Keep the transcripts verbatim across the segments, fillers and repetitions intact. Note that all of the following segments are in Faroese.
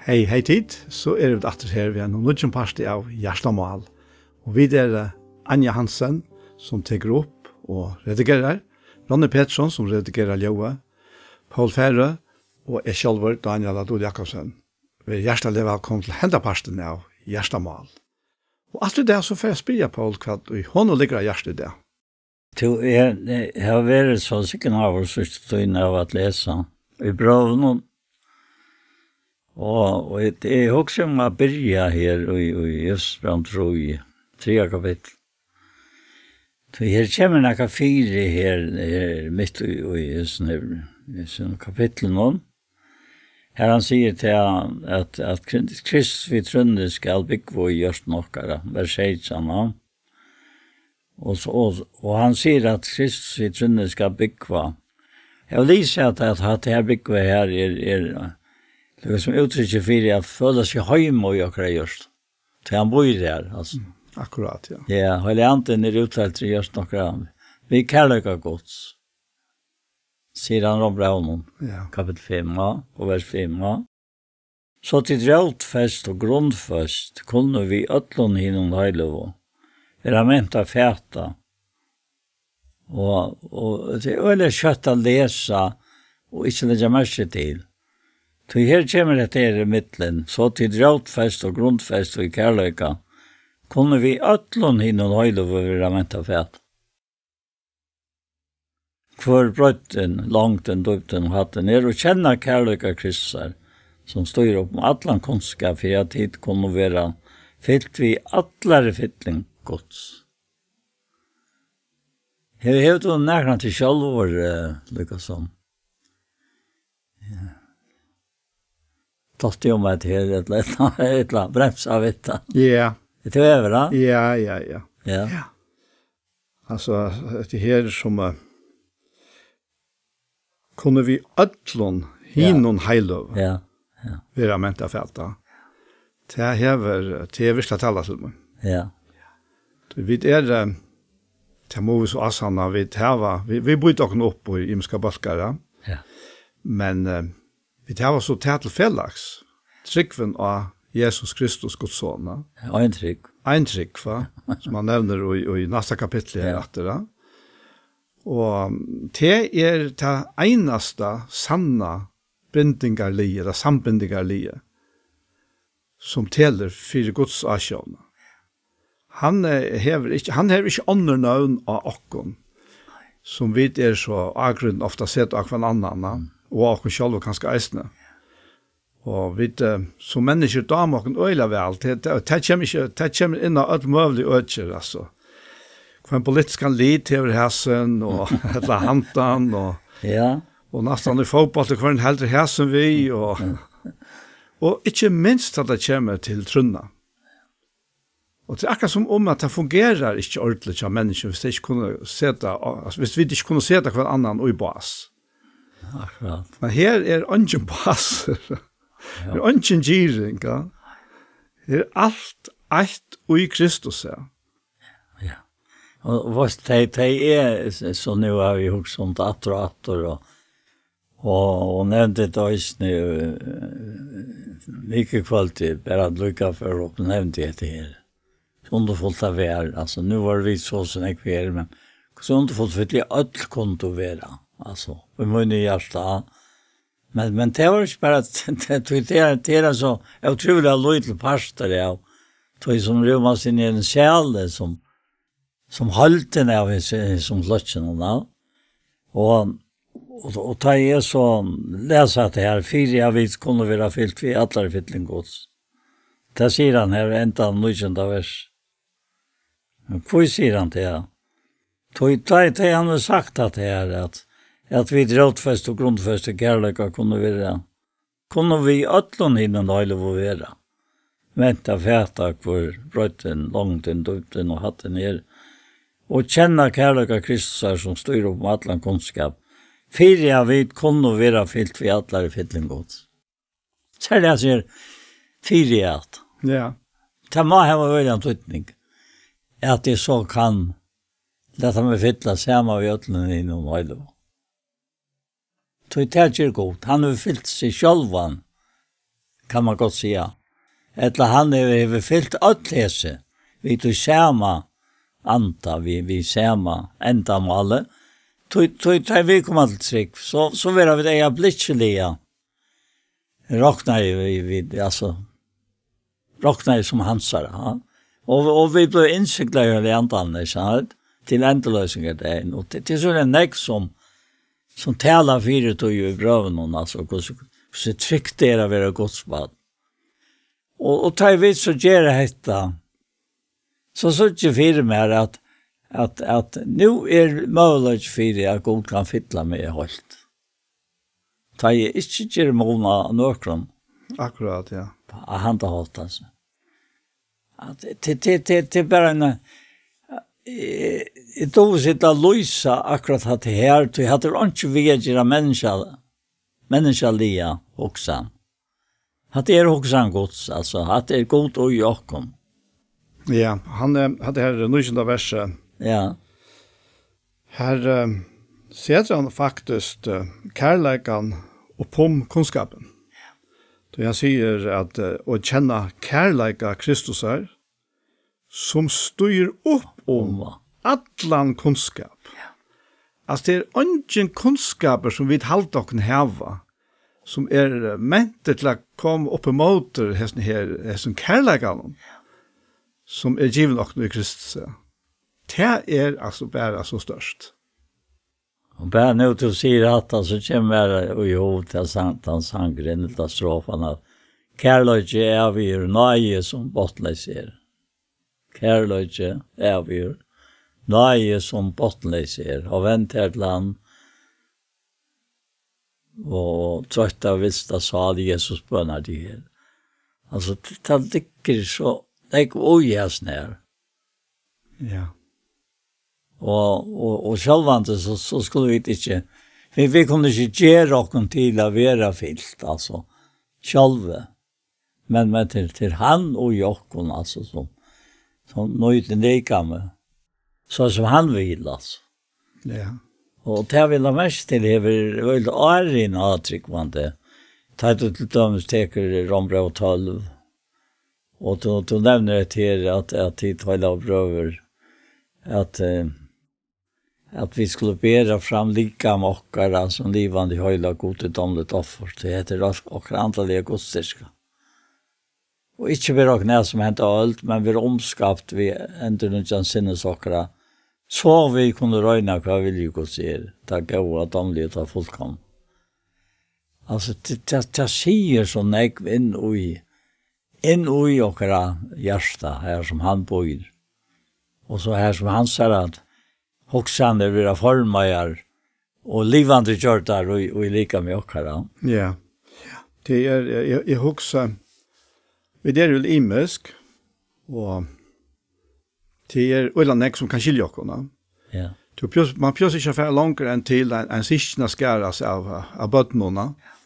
Hey, hey tit, so eru vit aftur her við einum nýggjum parti av Hjartamál. Og vit eru, eh, Anja Hansen, sum tekur upp og redigerar, Ronny Petersson, sum redigerar ljóðið, Poul Færø og eg sjálvur, Dánjal á Dul Jakobsen. Verið hjartaliga vælkomin til henda partin av Hjartamál. Og alt í dag so fari eg at spyrja Poul, hvat í honum liggur á hjarta í dag. Tú, eg, eg havi verið so signaður síðstu tíðina av at lesa í brøvunum. Og, og eg, eg hugsi um at byrja her í, í Efesusbrævinum trý, triðja kapittul. Tí her kemur nakað fyri her, her mitt í, í hesum her, hesum kapitlinum. Her hann sigur til at, at Kristus við trúnni skal búgva í hjørtum okkara, vers seytjan, ja. Og, so, og, og hann sigur at Kristus við trúnni skal búgva. Eg vil lesa at, at, at her búgva her er, er, er sum úttrykki fyri at føla seg heima í okkara hjørtum. Tí hann býr her, altso. Mm, akkurát, ja. Ja, Heilagi Andin er útfeltur í hjørtum okkara. Við kærleika Guds. Sigur hann í Rómbrævinum, ja, kapittul fimm, ja, og vers fimm, ja. So tit rótfest og grundfest kunnu við øllum hinum heiløgu vera ment at fata. Og, og tað er øgiliga skjótt at lesa og ikki leggja merki til. Tí her kemur hetta her í millum, so tit rótfest og grundfest í kærleika, kunnu við øllum hinum heiløgu vera ment at fata. Hvør breiddin, longdin, dýpdin og hæddin er, og kenna kærleika Kristusar, sum stígur upp um allan kunnskap, fyri at tit kunnu vera fylt við allari fylling Guds. Hevur, hevur tú nakrantíð sjálvur, eh, líkasum? Ja. Dottið um at her, ella, ella, ella bremsa við tað? Ja. Er tú yvir, da? Ja, ja, ja. Ja. Ja. Altso, hetta her sum, eh, kunnu við øllum hinum heiløgu, ja, ja, vera ment at fata. Tað hevur, tað hevur virkiliga talað til mín. Ja. Tí vit eru, eh, tað mugu vit so ásanna, vit hava, vit, vit býta okkum upp í ymiskar bólkar, ja. Ja. Men, eh, vit hava so tað til felags, trúgvin á Jesus Kristus, Guds Son, ja. Ja, ein trúgv. Ein trúgv, va? Sum hann nevnir í, í næsta kapitli her, ja, aftur, ja. Og tað er tað einasta sanna bindingarliðið, ella sambindingarliðið, sum telur fyri Guds ásjón. Hann, eh, hevur ikki, hann hevur ikki onnur nøvn á okkum, sum vit eru so ágrýtin ofta at seta á hvønn annan, ja, og á okkum sjálv kanska eisini. Og vit, eh, sum menniskju dáma okkum øgiliga væl. Tað, tað, tað kemur ikki, tað kemur inn á øll møgulig økir, altso. Hvønn politiskan lit hevur hasin, og, ella handan, og, ja, og næstan í fótbólti, hvønn heldur hasin við, og, og ikki minst at tað kemur til trúnna. Og tað er akkurát sum um at tað fungerar ikki ordiliga hjá menniskjum, viss tey ikki kunnu seta, altso, viss vit ikki kunnu seta hvønn annan í bás. Akkurát. Men her er eingin bás. Ja. Her er eingin girðing, ja. Her er alt eitt í Kristus, ja. Ja. Og, og veitst, tey, tey er, s-, so nú hava vit hugsað um tað aftur og aftur, og, og, og nevndi tað eisini, eh, vikukvøldið, bara líka fyrr og nevndi hetta her. So undurfult tað var, altso, nú vóru vit so sum nógv her, men so undurfult fyri tað øll kundu vera, altso, í mínum hjarta. Men, men tað var ikki bara, tað, tað, tað er, tað er ein so ótrúliga lítil partur av, tí sum rúmast inn í ein sal, sum, sum heildin av hesum, hesum flokkinum, ja. Og, og, og tá eg so lesi tað her, fyri at vit kunnu vera fylt við allari fylling Guds. Tað sigur hann her, enda nítjanda vers. Men hví sigur hann tað? Tí, tá, tá hann hevur sagt at tað er at, at vit rótfest og grundfest í kærleika kunnu vera, kunnu við øllum hinum heiløgu vera, ment at fata hvør breiddin, longdin, dýpdin og hæddin er, og kenna kærleika Kristusar, sum stígur upp um allan kunnskap, fyri at vit kunnu vera fylt við allari fylling Guds. Serliga sigur, fyri at. Ja. Tað má hava øgiligan týdning, at eg so kann lata meg fylla saman við øllum hinum heiløgu. Tí tað ger Gud. Hann hevur fylt seg sjálvan, kann man gott siga. Ella hann hevur, hevur fylt øll hesi, við tí sama anda, við, við sama endamáli. Tí, tí, tá vit koma til trúgv, so, so verða vit eygablikkiliga roknaði við, við, altso, roknaði sum hansara, ja. Og, og vit blivu innsiglaði í Andanum, ikki sant? Til endurloysingardagin. Og tað, tað er so nógv sum, sum talar fyri tí í brøvunum, altso, hvussu, hvussu trygt tað er at vera Guds barn. Og, og tá vit so gera hetta, so síggi eg fyri mær, at, at, at nú er møguleiki fyri, at Gud kann fylla meg heilt. Tá eg ikki geri mun á nøkrum. Akkurát, ja. Á handa hátt, altso. At tað, tað, tað, tað er bara ein, eh, eg dugi ikki at lýsa akkurát hatta her, tí hatta er einki við at gera menniskja-, menniskjaliga hugsan. Hatta er hugsan Guds, altso, hatta er Gud í okkum. Ja, hann er, hatta her nítjanda versið. Ja. Her, eh, setir hann faktiskt, eh, kærleikan upp um kunnskapin. Tí hann sigur at, eh, "Og kenna kærleika Kristusar, sum stígur upp um allan kunnskap." Ja. Altso, tað er eingin kunnskapur, sum vit halda okkum hava, sum er, eh, mentur til at koma upp ímóti hesum her, hesum kærleikanum, sum er givin okkum í Kristi. Tað er altso bara so stórt. Og bara nú tú sigur hatta, so kemur mær í hug til sang-, tann sangurin, ella strofan, at kærleiki er ævigur, náði sum botnleys er. Kærleiki er ævigur, náði sum botnleys er. Og vend tær til hann, og troytta, vilsta sál, Jesus bønar teg her. Altso, t-, tað liggur so nógv í hasum her. Ja. Og, og, og sjálvandi so, so skulu vit ikki, vit, vit kunnu ikki gera okkum til at vera fylt, altso, sjálvi. Men, men til, til hann og í okkum, altso, sum, sum nýtir likamið, so sum hann vil, altso. Ja. Og tað vil hann mest til hevur øll árin átrúgvandi. Tá tú til dømis tekur Rómbræv tólv, og tú, tú nevnir hetta her, at, at tit heilagu brøður, at, eh, at vit skulu bera fram likam okkara sum livandi, heilag, Gudi dámligt offur, tí hetta er ok-, okkara andaliga gudsdyrka. Og ikki vera okkum nær sum henda øld, men vera umskapt við endurnýggjan sinnis okkara, so vit kunnu royna, hvat vilji Guds er, tað góða, dámliga og tað fullkomna. Altso, tað, tað, tað sigur so nógv inn í, inn í okkara hjarta, her sum hann býr. Og so her sum hansara hugsanir verða formaðar og livandi gjørdar í, í likami okkara. Ja. Tað er, eg, eg, eg hugsi, vit eru vel ymisk, og tað er øgiliga nógv sum kann skilja okkum, ja. Ja. Tú behøvir, man behøvir ikki at fara longur enn til ein, ein systkinaskara av, av børnum, ja.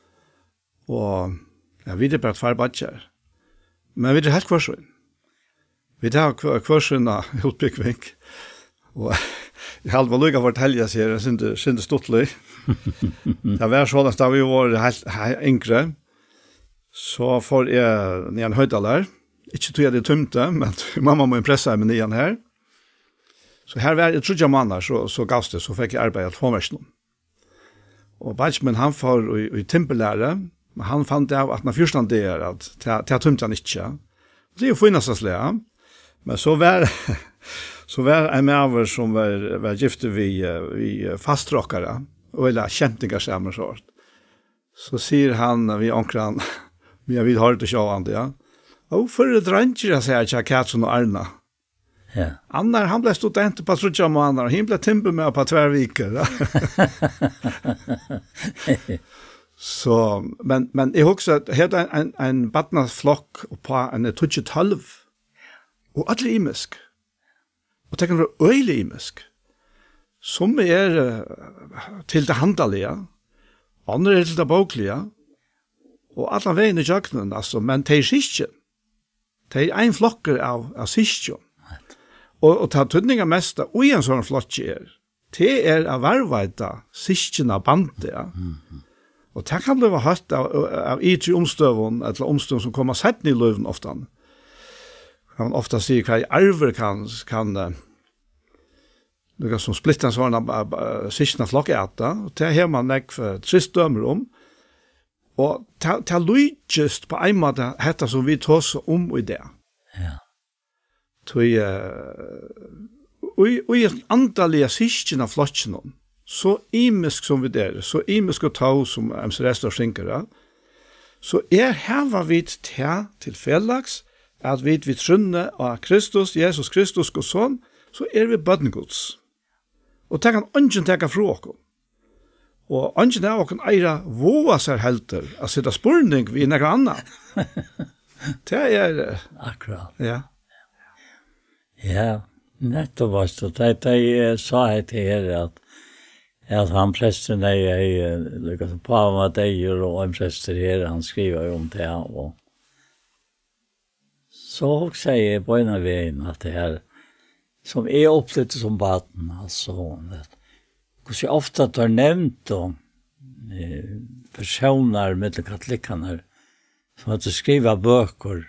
Og, ja, vit eru bara tveir beiggjar. Men vit eru heilt hvør sín. Vit hava hvør, hvør sína útbúgving. Og eg haldi, vit líka fortelja seg her, sindur, sindur stuttligt. Tað var soleiðis, tá vit vóru heilt, he-, yngri, so fór eg niðan í Hoydalar. Ikki tí at eg tímdi, men mamma mín pressaði meg niðan har. So har var eg tríggjar mánaðir, so, so gavst tað, so fekk eg arbeiði á Tómverkinum. Og beiggi mín, hann fór í, í timburlæru, men hann fann av, at aftan á fjúrtan dagar, at tað, tað tímdi hann ikki. Tað er jú fínasta slag. Men so var, so var ein maður, sum var, var giftur við, eh, við, eh, fastur okkara, og øgiliga skemtingarsamur sort. So sigur hann við onkran, meðan vit hoyrdu sjálvandi, ja. "Ó, fyrr dreingir, at siga, hjá Katrin og Arna." Ja. Annar, hann bleiv studentur upp á tríggjar mánaðar, hin bleiv timburmaður upp á tvær vikur. So, men, men eg hugsi, at hetta ein, ein, ein barnaflokk upp á ein tíggju tólv, og øll eru ymisk. Og tað kann vera øgiliga ymisk. Summi eru, eh, til tað handaliga, onnur eru til tað bókliga, og allan vegin ígjøgnum, altso, men tey eru systkin. Tað er ein flokkur av, av systkjum. Right. Og, og tað týdningarmesta í ein sovorðnum flokki er, tað er at varðveita systkinabandið, ja. Mhm. Og tað kann blíva hótt av, av ytri umstøðum, ella umstøðum, sum koma seinni í lívinum ofta. Kann man ofta siga, hvat arvur kann, kann, eh, líka sum splitta ein sovorðnan, eh, eh, systkinaflokk at, og tað hevur man nógv, eh, trist dømi um. Og tað, tað líkist á ein máta hetta, sum vit tosa um í dag. Ja. Tí, eh, í, í ein andaliga systkinaflokkinum, so ymisk sum vit eru, so ymisk og tó, sum M C Restor syngur, ja, so er, hava vit tað til felags, at vit við trúnni á Kristus, Jesus Kristus, Guds Son, so eru vit børn Guds. Og tað kann eingin taka frá okkum. Og eingin av okkum eigur at vága sær heldur at seta spurning við nakran annan. Tað er, eh, Akkurát. Ja. Ja, nettopp, veitst tú, tað, tað eg sá hetta her, at, at hann prestin hevði, hevði, eh, líka sum pávin var deyður, og ein prestur her, hann skrivaði um tað, og so hugsaði eg beinanvegin, at tað her, sum eg upplivdi sum barn, altso, at hvussu ofta teir nevndu, eh, persónar millum katolikkarnar, sum høvdu skrivað bøkur,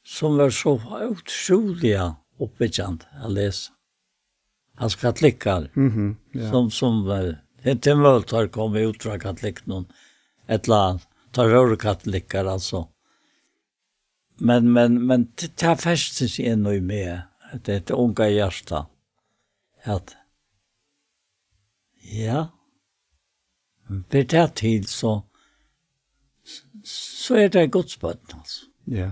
sum var so ótrúliga uppbyggjandi at lesa. Altso katolikkar, Mhm, ja. sum, sum, eh, tað, tað er møguligt, teir komu út frá katolikkunum, ella teir vóru katolikkar, altso. Men, men, men t-, tað festi seg inn í meg, at hetta unga hjarta, at, ja, ber tað til, so, so er tað Guds børn, altso. Ja.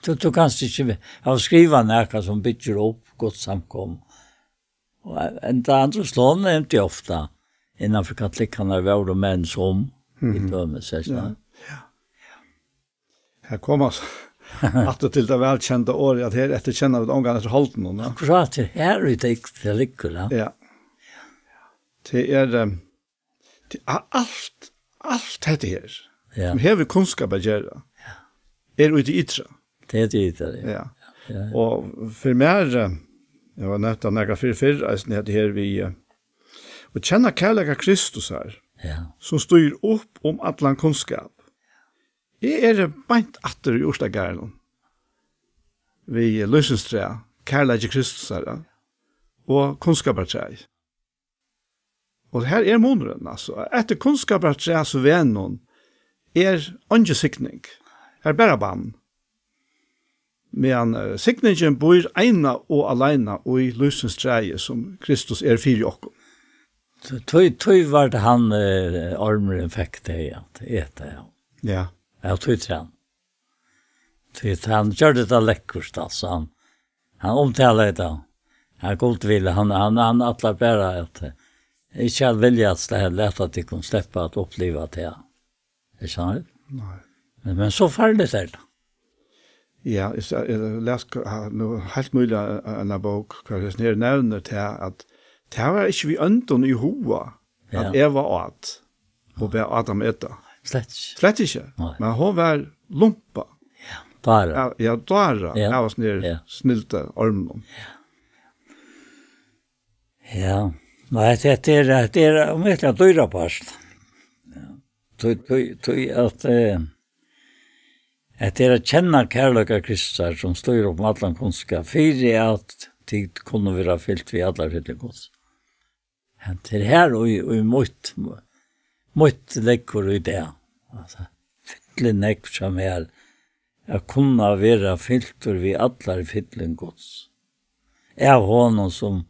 Tú, tú kanst ikki ve-, hava skrivað nakað sum byggir upp Guds samkomu. Og enda Andrus Lund nevndi ofta, innan fyri katolikkarnar vóru menn sum, í Mhm. dømis, er Ja. sant? Her kom altso aftur til tað vælkenda orðið, at her eftir kenna vit ongan eftir holdinum, ja. Akkurát, tað er her í tekst, tað liggur, ja. Ja. Tað er, ehm, tað er alt, alt hetta her, Ja. sum hevur við kunnskap at gera, er í tí ytra. Tað er tí ytra, ja. Ja. Ja. Og fyri mær, eh, eg havi nevnt tað nakað fyrr, fyrr, eisini hetta her við, eh, at kenna kærleika Kristus her, Ja. sum stýrir upp um allan kunnskap. Eg eri beint aftur í urtagarðinum við lívsins træ, kærleiki Kristus, Harra, og kunnskapartræið. Og her er munurin, altso. Eftir kunnskapartræs vegnum er eingin signing. Her er bara bann. Men, eh, signingin býr eina og aleina í lívsins træi, sum Kristus er fyri okkum. Tí, tí, tí var tað hann, eh, ormurin fekk tey at eta, ja. Ja. Ja, tí trænum. Tí hann gjørdi tað lekkurt, altso, hann, hann umtalaði tað. Hann, Gud vil, hann, hann, hann ætlar bara at, eh, ikki at vilja at sle-, lata tykkum sleppa at uppliva tað. Ikki sant? Nei. Men, men so farligt er tað. Ja, eg sa-, eg las k-, ha, nú heilt nýliga, eh, eina bók, hvar hesin her nevnir tað, at tað var ikki við óndum í huga, at Ja. Eva át og bað Adam eta. Slett ikki. Slett ikki. Nei. Men hon var lumpað. Dára. Ja, ja, dára. Ja. Av hasum her Ja. snilda orminum. Ja. Nei, hetta, hetta er, hetta er um eitt dýrabart. Ja. Tí, tí, tí at, eh, hetta er at kenna kærleika Kristusar, sum stýrir upp um allan kunnskap, fyri at tit kunnu vera fylt við allar fyllir Guds. Hetta er her, og, og mítt, mítt leggur í dag. Altso, fyllir nógv sum er at kunna vera fyltur við allar fyllir Guds. Av honum, sum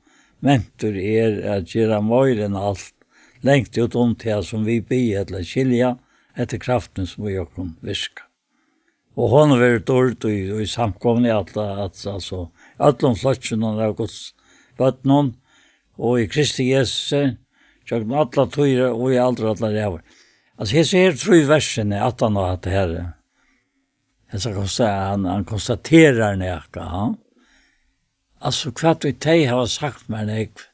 mentur er at gera meira enn alt, langt út um tað, sum vit biðja ella skilja, eftir kraftin, sum í okkum virkar. Og honum verður dýrd í, í samkomuni alla, at, altso, øllum flokkinum av Guds børnum, og í Kristi Jesusi, gjøgnum allar tíðir og í aldur allar ævir. Altso, hesi her trý versini, aftan á hatta her, hesa konsta-, hann, hann konstaterar nakað, ha? Altso, hvat vit tey hava sagt mær nógv,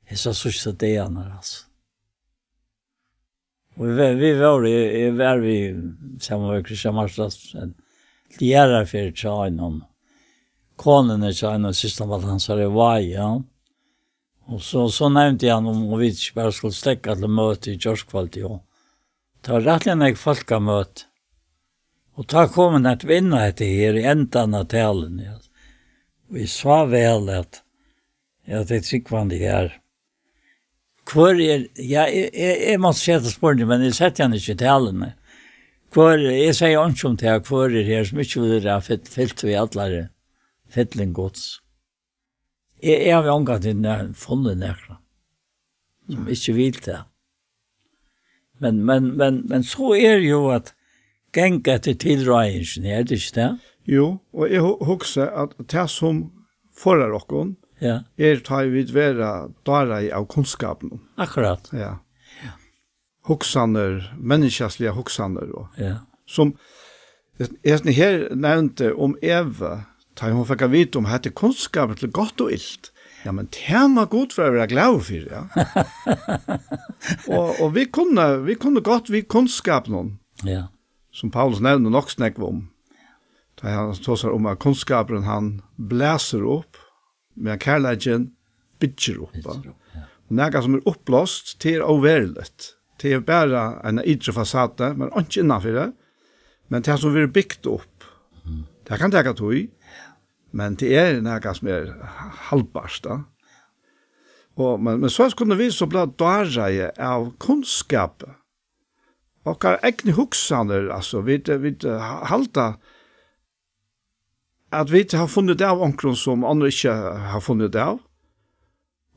hesa síðstu dagarnar, altso. Og vit, vit vóru, eg, eg var við, saman við Christian Marstrand, til jarðarferð hjá einum, konuni hjá einum systurmanni hansara í Vági, ja. Og so, so nevndi hann, um, um vit ikki bara skuldu steðga til møti í gjárkvøldið, og Tað var rættiliga nógv fólk á møti. Og tá kom hann nettupp inn á hetta her í endan av taluni, ja. Og eg sá væl, at, at tey trúgvandi her. Hvør er, ja, eg, eg, eg mátti seta spurning, men eg setti hann ikki í taluni. Hvør, eg sigi einki um tað, hvør er her, sum ikki vil vera fylt, fylt við allari fylling Guds. Eg, eg havi ongantíð nær-, funnið nakran, sum ikki vil tað. Men, men, men, men so er jú at ganga eftir tilráðingini, er tað ikki tað? Jú, og eg hu-, hugsi, at tað, sum forðar okkum, ja, er, tá ið vit verða dáraði av kunnskapinum. Akkurát. Ja. Hugsanir, menniskjaligar hugsanir, og, ja, sum hesin her nevndi um Evu, tá hon fekk at vita um, hetta er kunnskapur til gott og ilt. Ja, men tað má Gud vera, vera glaður fyri, ja. Og, og vit kunnu, vit kunnu gott við kunnskapinum, ja, sum Paulus nevnir nokk so nógv um. Tá hann tosar um, at kunnskapurin, hann blæsir upp, meðan kærleikin byggir upp. Byggir upp, ja. Og nakað sum er uppblást, tað er óveruligt. Tað er bara ein ytri fasada, men einki innanfyri. Men tað sum verður bygt upp, mhm, tað kann taka tíð, men tað er nakað sum er haldbart, tá. Og, men, men so kunnu vit so blíva dáraði av kunnskapi. Okkara egnu hugsanir, altso, vit, vit, eh, halda, at vit hava funnið av onkrum, sum onnur ikki hava funnið av.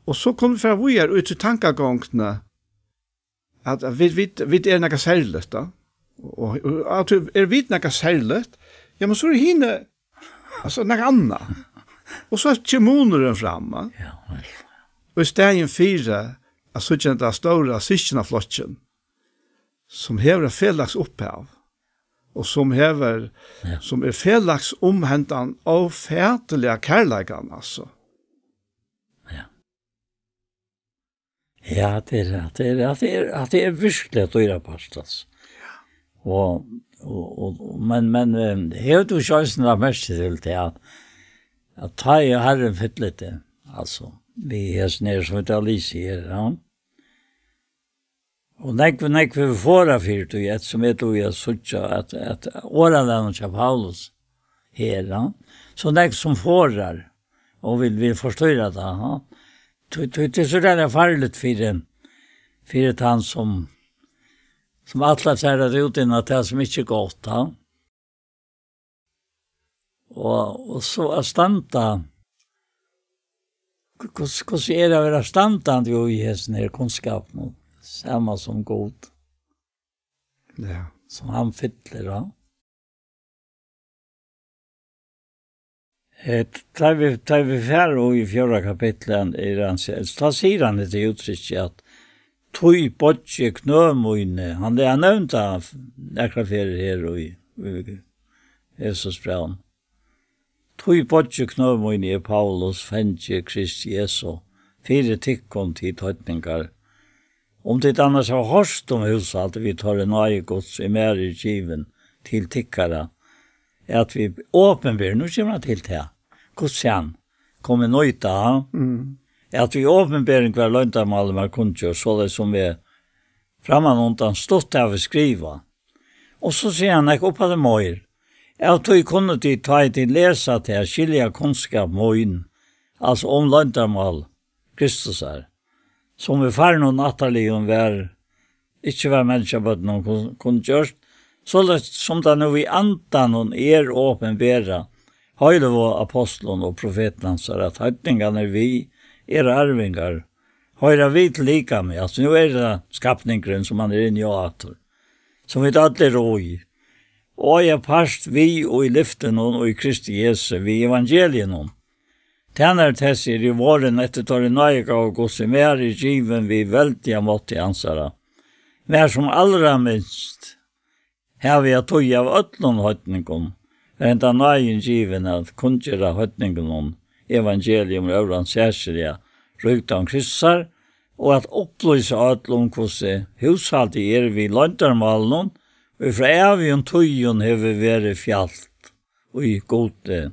Og so kunnu vit fara víðari út í tankagongdina, at, at vit, vit, vit eru nakað serligt, tá. Og, og at vit eru nakað serligt, ja, men so eru hini, altso, nakað annað. Og so kemur munurin fram, va? Ja, vel. Og í staðin fyri at síggja henda stóra systkinaflokkin, sum hevur eitt felags upphav, og sum hevur, ja, sum er felags um hendan ófatiliga kærleikan, altso. Ja. Ja, tað er, tað er, tað er, tað er virkuliga dýrabart, altso. Og, og, og, men, men, eh, hevur tú ikki eisini lagt merki til tað, at, at tá ið Harrin fyllir teg, altso, við hesum her, sum vit hava lisið her, ja, og nógv, nógv hevur forðað fyri tí, eftir sum eg dugi at síggja, at, at orðalagnum hjá Paulus her, ja, so nógv sum forðar og vil, vil forstýra tað, ja. Tí, tí, tí so er tað farligt fyri, fyri tann sum, sum ætlar sær at útinna tað sum ikki er gott, ja. Og, og so at standa, hvussu, hvussu er at vera standandi í hesum her kunnskapinum, sama sum Gud, ja, sum hann fyllir, ja. Eh, tá vit, tá vit fara í fjórða kapitli, er hann, tá sigur hann hetta úttrykki, at "Tí boyggi eg knø míni", hann, hann nevndi tað nakrar ferðir her í, í Efesusbrævinum. "Tí boyggi eg knø míni, eg Paulus, fangi Krists Jesu, fyri tykkum, tit heidningar. Um tit annars hava hoyrt um húshaldið við teirri náði Guds, ið mær er givin til tykkara, at við opinber", nú kemur hann til tað, Guds hann, kom í nýta, mm, "at við opinbering var loyndarmálið mær kunngjørt, soleiðis sum eg frammanundan stutt havi skrivað." Og so sigur hann, ekk, upp á tað meir. "Av tí kunnu tit, tá ið tit lesa tað, skilja kunnskap mín, altso um loyndarmál Kristusar, sum við farnum ættarliðum var, ikki var menniskjabørnum kun-, kunngjørt, soleiðis sum tað nú í andanum er opinberað heilagu ápostlum og profetum hansara, at heidningarnir við eru arvingar, hoyra við til likamið", altso, nú er tað skapningurin, sum hann er inni á aftur, "sum vit øll eru í, og eiga part við í lyftunum í Kristi Jesu við evangeliinum. Tænari tess eri eg vorðin eftir teirri náðigávu Guds, ið mær er givin við veldiga mátti hansara. Mær, sum alra minst havi at týða av øllum heidningum, var henda náðin givin at kunngera heidningunum evangelium um órannsakiliga ríkdóm Kristusar, og at upplýsa øll um, hvussu húshaldið er við loyndarmálinum, ið frá ævigum tíðum hevur verið fjalt í Gudi,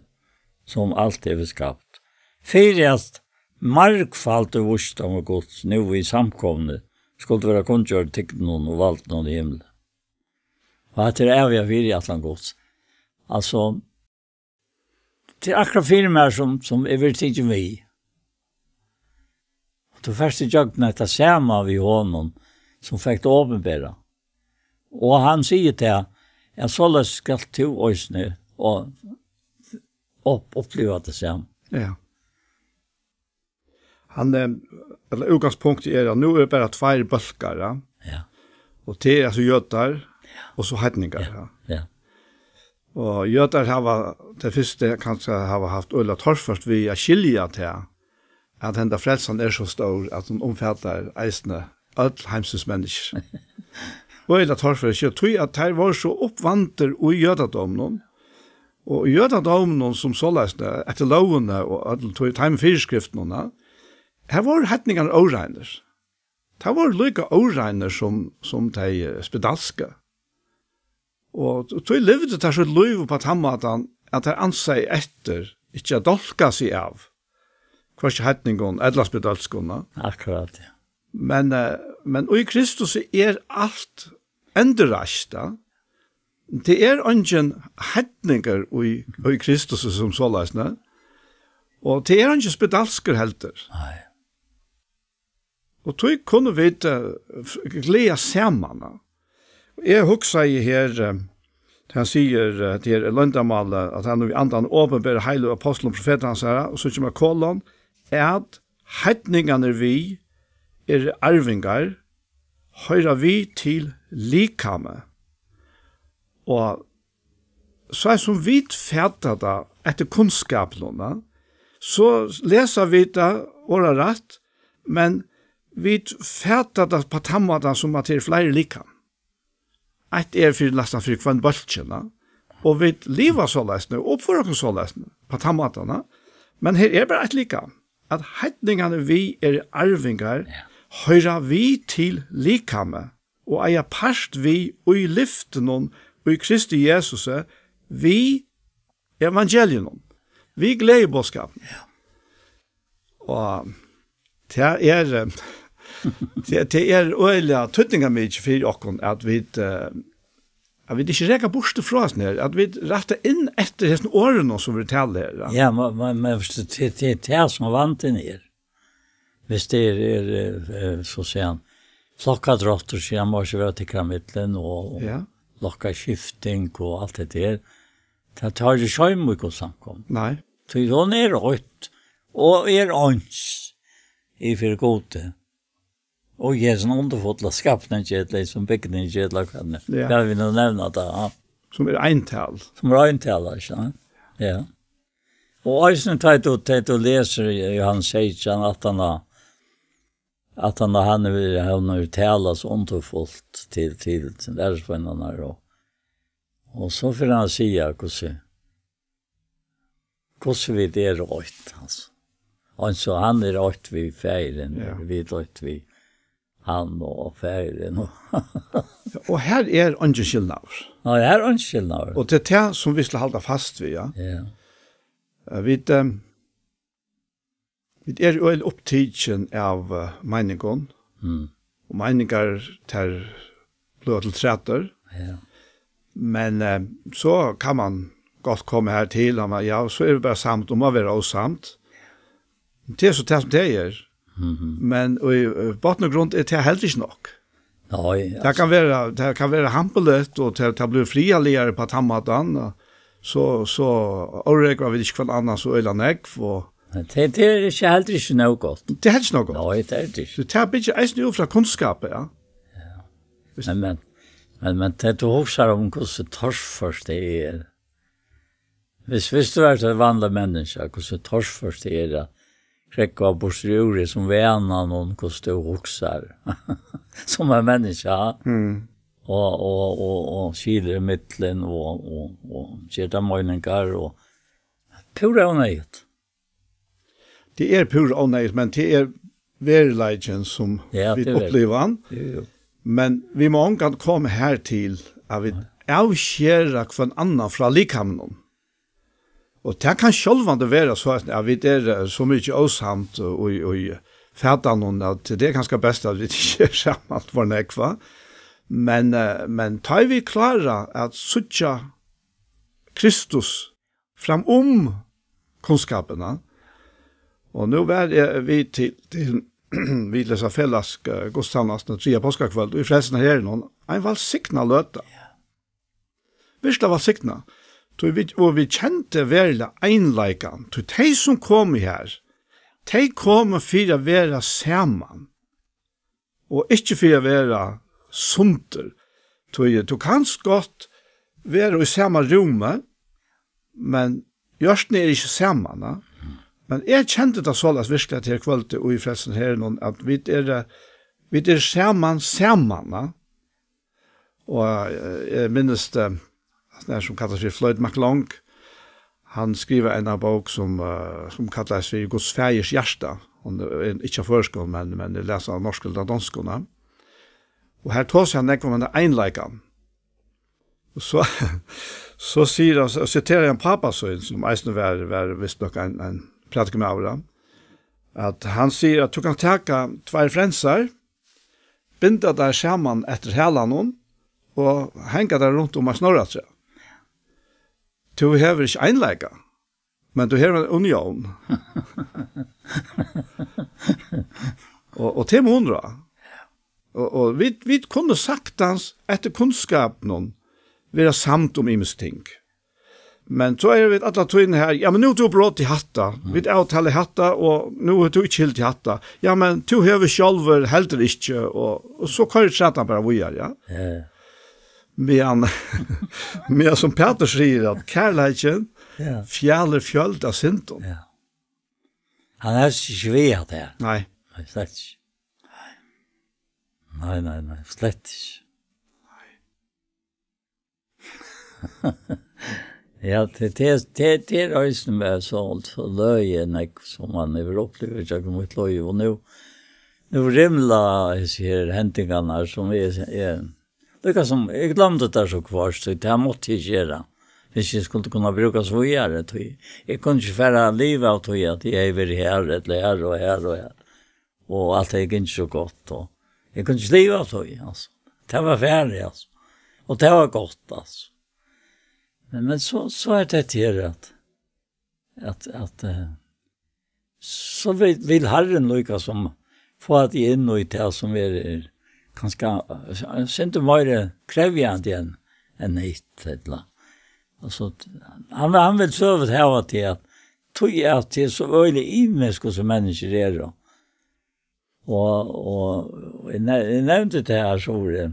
sum alt hevur skapt, fyri at margfaldur vísdómur Guds nú í samkomuni skuldi vera kunngjørdur tykkum og valdinum í himli." Og hatta er æviga fyriætlan Guds. Altso, tað er akkurát fyri mær, sum, sum eg verði tikin við. Tú fert ígjøgnum hetta sama við honum, sum fekk tað opinbera. Og hann sigur tað, at soleiðis skalt tú eisini og upp-, uppliva tað sama. Ja. Hann, eh, ella útgangspunktið er, at nú er bara tveir bólkar, ja. Ja. Og tað er altso jødar, ja, og so heidningar, ja, ja. Ja. Og jødar hava, tey fyrstu kanska hava havt øgiliga torført við at skilja tað, at henda frelsan er so stór, at hon umfatar eisini øll heimsins menniskju. Øgiliga torført, tí at teir vóru so uppvandir í jødadóminum, og í jødadóminum sum soleiðis, eftir lógini og øllum tí, teimum fyriskriftunum, her vóru heidningarnir óreinir. Teir vóru líka óreinir sum, sum tey, eh, spedalsku. Og t-, tí livdu teir sítt lív upp á tann mátan, at teir ansaðu eftir ikki at dálka seg av hvørki heidningum ella spedalskum. Akkurát, ja. Men, eh, men í Kristus er alt endurreist, ja. Tað er eingin heidningur í, í Kristus sum soleiðis, ne? Og tað er eingin spedalskur heldur. Nei. Og tí kunnu vit, eh, f-, gleða saman, ja. Eg hugsaði her, eh, tá hann sigur, eh, at her er loyndarmálið, at hann við andanum opinberar heilagu ápostlum og profetar hansara, og so kemur kolon, at heidningarnir við eru arvingar, hoyra við til likamið. Og so er sum vit fata tað eftir kunnskapinum, ja, so lesa vit tað orðarætt, men vit fata tað á tann mátan sum at tað eru fleiri likam. Eitt er fyri, næstan fyri hvønn bólkin, ja. Og vit liva soleiðis nú, uppføra okkum soleiðis nú, á tann mátan, ja. Men her er bara eitt likam, at heidningarnir við eru arvingar, ja, hoyra við til likamið, og eiga part við í lyftunum í Kristi Jesusi, við evangeliunum, við gleðiboðskapinum. Ja. Og tað er, eh, tað, tað er øgiliga týdningarmikið fyri okkum, at vit, eh, at vit ikki reka burtur frá hesum her, at vit rætta inn eftir hesum orðunum, sum vit tala her, ja. Ja, men, men, men, tað, tað, tað er tað, sum vandin er. Hvis tað er, er, eh, eh, so sigur hann, flokkadráttur, sigur hann, má ikki vera tykkara millum, og, og, ja, flokkaskifting og alt hetta her. Tað tók ikki skeim í Guds samkomu. Nei. Tí hon er eitt, og er eins, í fyri Gudi. Og er ein undurfullur skapningur, ella sum bygning, ella hvat nú. Ja. Hvat vit nú nevna tað, ja. Sum er eintal. Sum er eintal, ikki sant? Ja. Og eisini tá tú, tá tú lesur í Jóhannes seytjan, at hann har, at hann har, hann hevur, hann hevur talað so undurfult til, til, til lærisveinarnar, og, og so fer hann at siga, hvussu, hvussu vit eru eitt, altso. Og so hann er eitt við Faðirin, ja, vit eitt við hann og Faðirin. Og her er eingin skilnaður. Nei, her er eingin skilnaður. Og tað er tað, sum vit skulu halda fast við, ja. Ja. Eh, vit, eh, vit eru øll upptikin av, eh, meiningum. Mm. Og meiningar, tær blíva til trætur. Ja. Men, eh, so kann man gott koma her til, at man, ja, so eru vit bara samd um at vera ósamd. Tað er so tað, sum tað er. Mhm. Men í, í botn og grund er tað heldur ikki nokk. Nei, tað kann vera, tað kann vera hampiligt, og tað, tað blívur friðarligari á tann mátan, og so, so órógva vit ikki hvønn annan so øgiliga nógv, og nei, tað, tað er ikki, heldur ikki nóg gott. Tað er heldur ikki nóg gott. Nei, tað er tað ikki. So tað byggir eisini út frá kunnskapi, ja. Ja. Men, men, men, men tað, tú hugsar um, hvussu torført tað er. Hvis, hvis tú ert eitt vanligt menniskja, hvussu torført tað er at krógva burtur úr hesum vananum, hvussu tú hugsar sum eitt menniskja, mm, og, og, og, og skilur ímillum, og, og, og ger tær meiningar, og púra óneyðugt. Tað er púra óneyðugt, men tað er veruleikin, sum, ja, vit, tað er uppliva hann. Jú, jú. Men vit má ongantíð koma har til, at vit, nei, avskera hvønn annan frá likamnum. Og tað kann sjálvandi vera so, at, at vit eru, eh, so mikið ósamd, eh, í, í fatanum, at tað er kanska best, at vit ikki eru saman for nógv, va? Men, eh, men tá ið vit klára at síggja Kristus fram um kunnskapina, og nú var eg við til, til við lesa felags, eh, gudstænastuna triðja páskakvøld í Frelsarans herinum, ein vælsigna løta. Ja. Virkiliga vælsigna. Tí vit, og vit kendu veruliga einleikan. Tí tey sum komu her, tey komu fyri at vera saman, og ikki fyri at vera sundur. Tí tú kanst gott vera í sama rúmi, men hjørtuni eru ikki saman, ja. Men eg kendi tað soleiðis virkiliga til kvøldið í Frelsarans herinum, at vit eru, vit eru saman, saman, ja. Og, eh, eg minnist, eh, hann sum kallar seg Floyd McClung, hann skrivaði eina bók sum, eh, sum kallaðist fyri Guds faðirs hjarta. Hon er ikki á føroyskum, men, men eg lesi á norskum ella donskum, ja. Og her tosar hann nógv um henda einleikan. Og so, so sigur hann, og siterar hann pápa sín, sum eisini var, var vist nokk ein, ein prædikumaður, ja, at hann sigur at tú kanst taka tveir frensar, binda teir saman eftir halanum og hanga teir runt um eitt snorratrø. Tú hevur ikki einleika, men tú hevur ein unión. Og, og tað er munur á. Og, og vit, vit kunnu saktans eftir kunnskapinum vera samd um ymisk ting. Men so eru vit alla tíðina her, ja, men nú er tú brotið hatta. Vit avtala hatta, og nú er tú ikki hildið hatta. Ja, men tú hevur sjálvur heldur ikki, og, og so koyrir Satan bara víðari, ja. Ja. Meðan, meðan sum Pætur sigur at kærleikin Ja. fjalir fjøld av syndum. Ja. Hann er ikki við at tað. Nei. Nei, slett ikki. Nei, nei, nei, slett ikki. Ja, tað, tað, tað, tað er eisini við so, so løgið, nógv sum man hevur upplivað gjøgnum mítt lív. Og nú, nú rimla hesi her hendingarnar, sum eg, eg, líka sum, eg gloymdi tað so hvørt, so tað mátti eg gera, hvis eg skuldi kunna brúkast víðari, tí eg kundi ikki fara at liva av tí, at eg hevði verið her, ella her og her og her. Og alt hevði gingið so gott, og eg kundi ikki liva av tí, altso. Tað var farligt, altso. Og tað var gott, altso. Men, men so, so er tað her, at, at, at, eh, so vil, vil Harrin líka sum fáa teg inn í tað sum er, er kanska, eh, sindur meira krevjandi enn, enn hitt, ella. Altso, hann, hann vil støðugt hava teg at, tí at tað er so øgiliga ymiskt, hvussu menniskjur eru. Og, og, og eg ne-, eg nevndi tað her, Suðuri,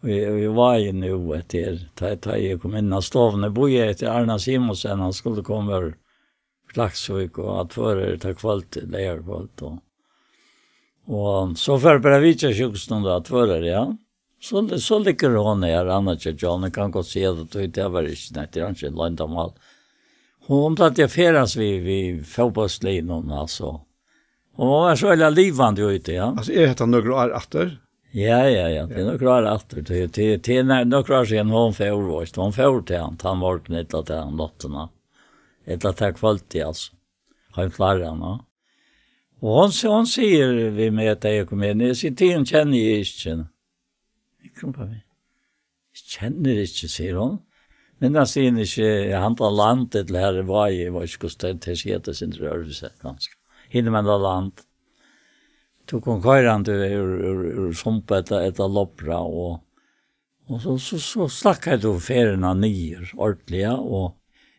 í, í Vági nú, eftir, tá, tá eg kom inn á stovuna, eg bíðaði eftir Arna Simonsen, hann skuldi koma úr Klaksvík og á Tvøroyri tað kvøldið, leygarkvøld, og, og so fór eg bara at vitja sjúkrahúsið á Tvøroyri, ja. So, so liggur hon her, Anna Kjøtjón, eg kann gott siga tað, tí tað var ikki, nei, tað er ikki loyndarmál. Hon, hon plagdi at ferðast við, við fótbóltsliðnum, altso. Hon var so øgiliga livandi úti, ja. Altso, er hetta nøkur ár aftur? Ja, ja, ja, tað er nøkur ár aftur. Tað, tað, tað er nø-, nøkur ár síðan hon fór, veitst tú. Hon fór til hann, tann morgunin, ella til hann náttina. Ella til kvøldið, altso. Heim til Harran, ja. Og hon, hon sigur við meg, at eg kom inn, eg sigi, tygum kenni eg ikki. Eg kom bara við. Eg kenni ikki, sigur hon. Men hann sigur ikki, hann á land, ella her í Vági, eg veit ikki, hvussu tað, tað sigur, tað er sindur øðrvísi, kanska. Hinumegin á land. Tú kom koyrandi úr, úr, úr Sumba ella, ella Lopra, og, og so, so, so slakkaði tú ferðina niður, ordiliga, og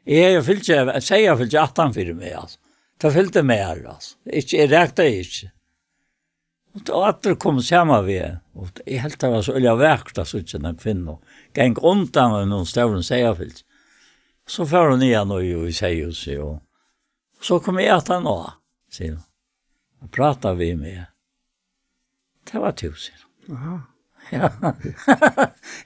eg hevði fylgt, eg segði, fylgt aftan fyri meg, altso. Tað fylgdi mær, altso. Ikki, eg ræktaði ikki. Og, og allir komu sama veg. Og eg helt, tað var so øgiliga vakurt at síggja eina kvinnu ganga undan við einum stórum seyðafylgi. So fór hon niðan í, í seyðahúsið, og so kom eg aftan á, sigur hon. Og prátaði við meg. Tað var tú, sigur hon. Aha. Ja.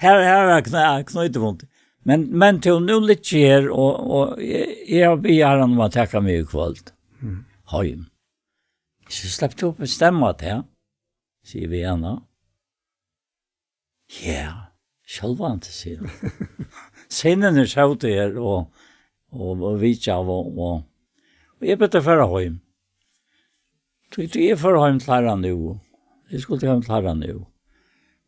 Her, her var kna-, knýtipunktur. Men, men tú, nú liggi eg her, og, og eg, eg havi biðið Harran um at taka meg í kvøld. Mm. Heim. So sleppur tú at bestemma tað, sigi eg við hana. Ja, sjálvandi, sigur hon. Synirnir sótu her og, og, og vitjaðu og, og, og eg bað tey fara heim. Tí, tí eg fór heim til Harran nú. Eg skuldi heim til Harran nú.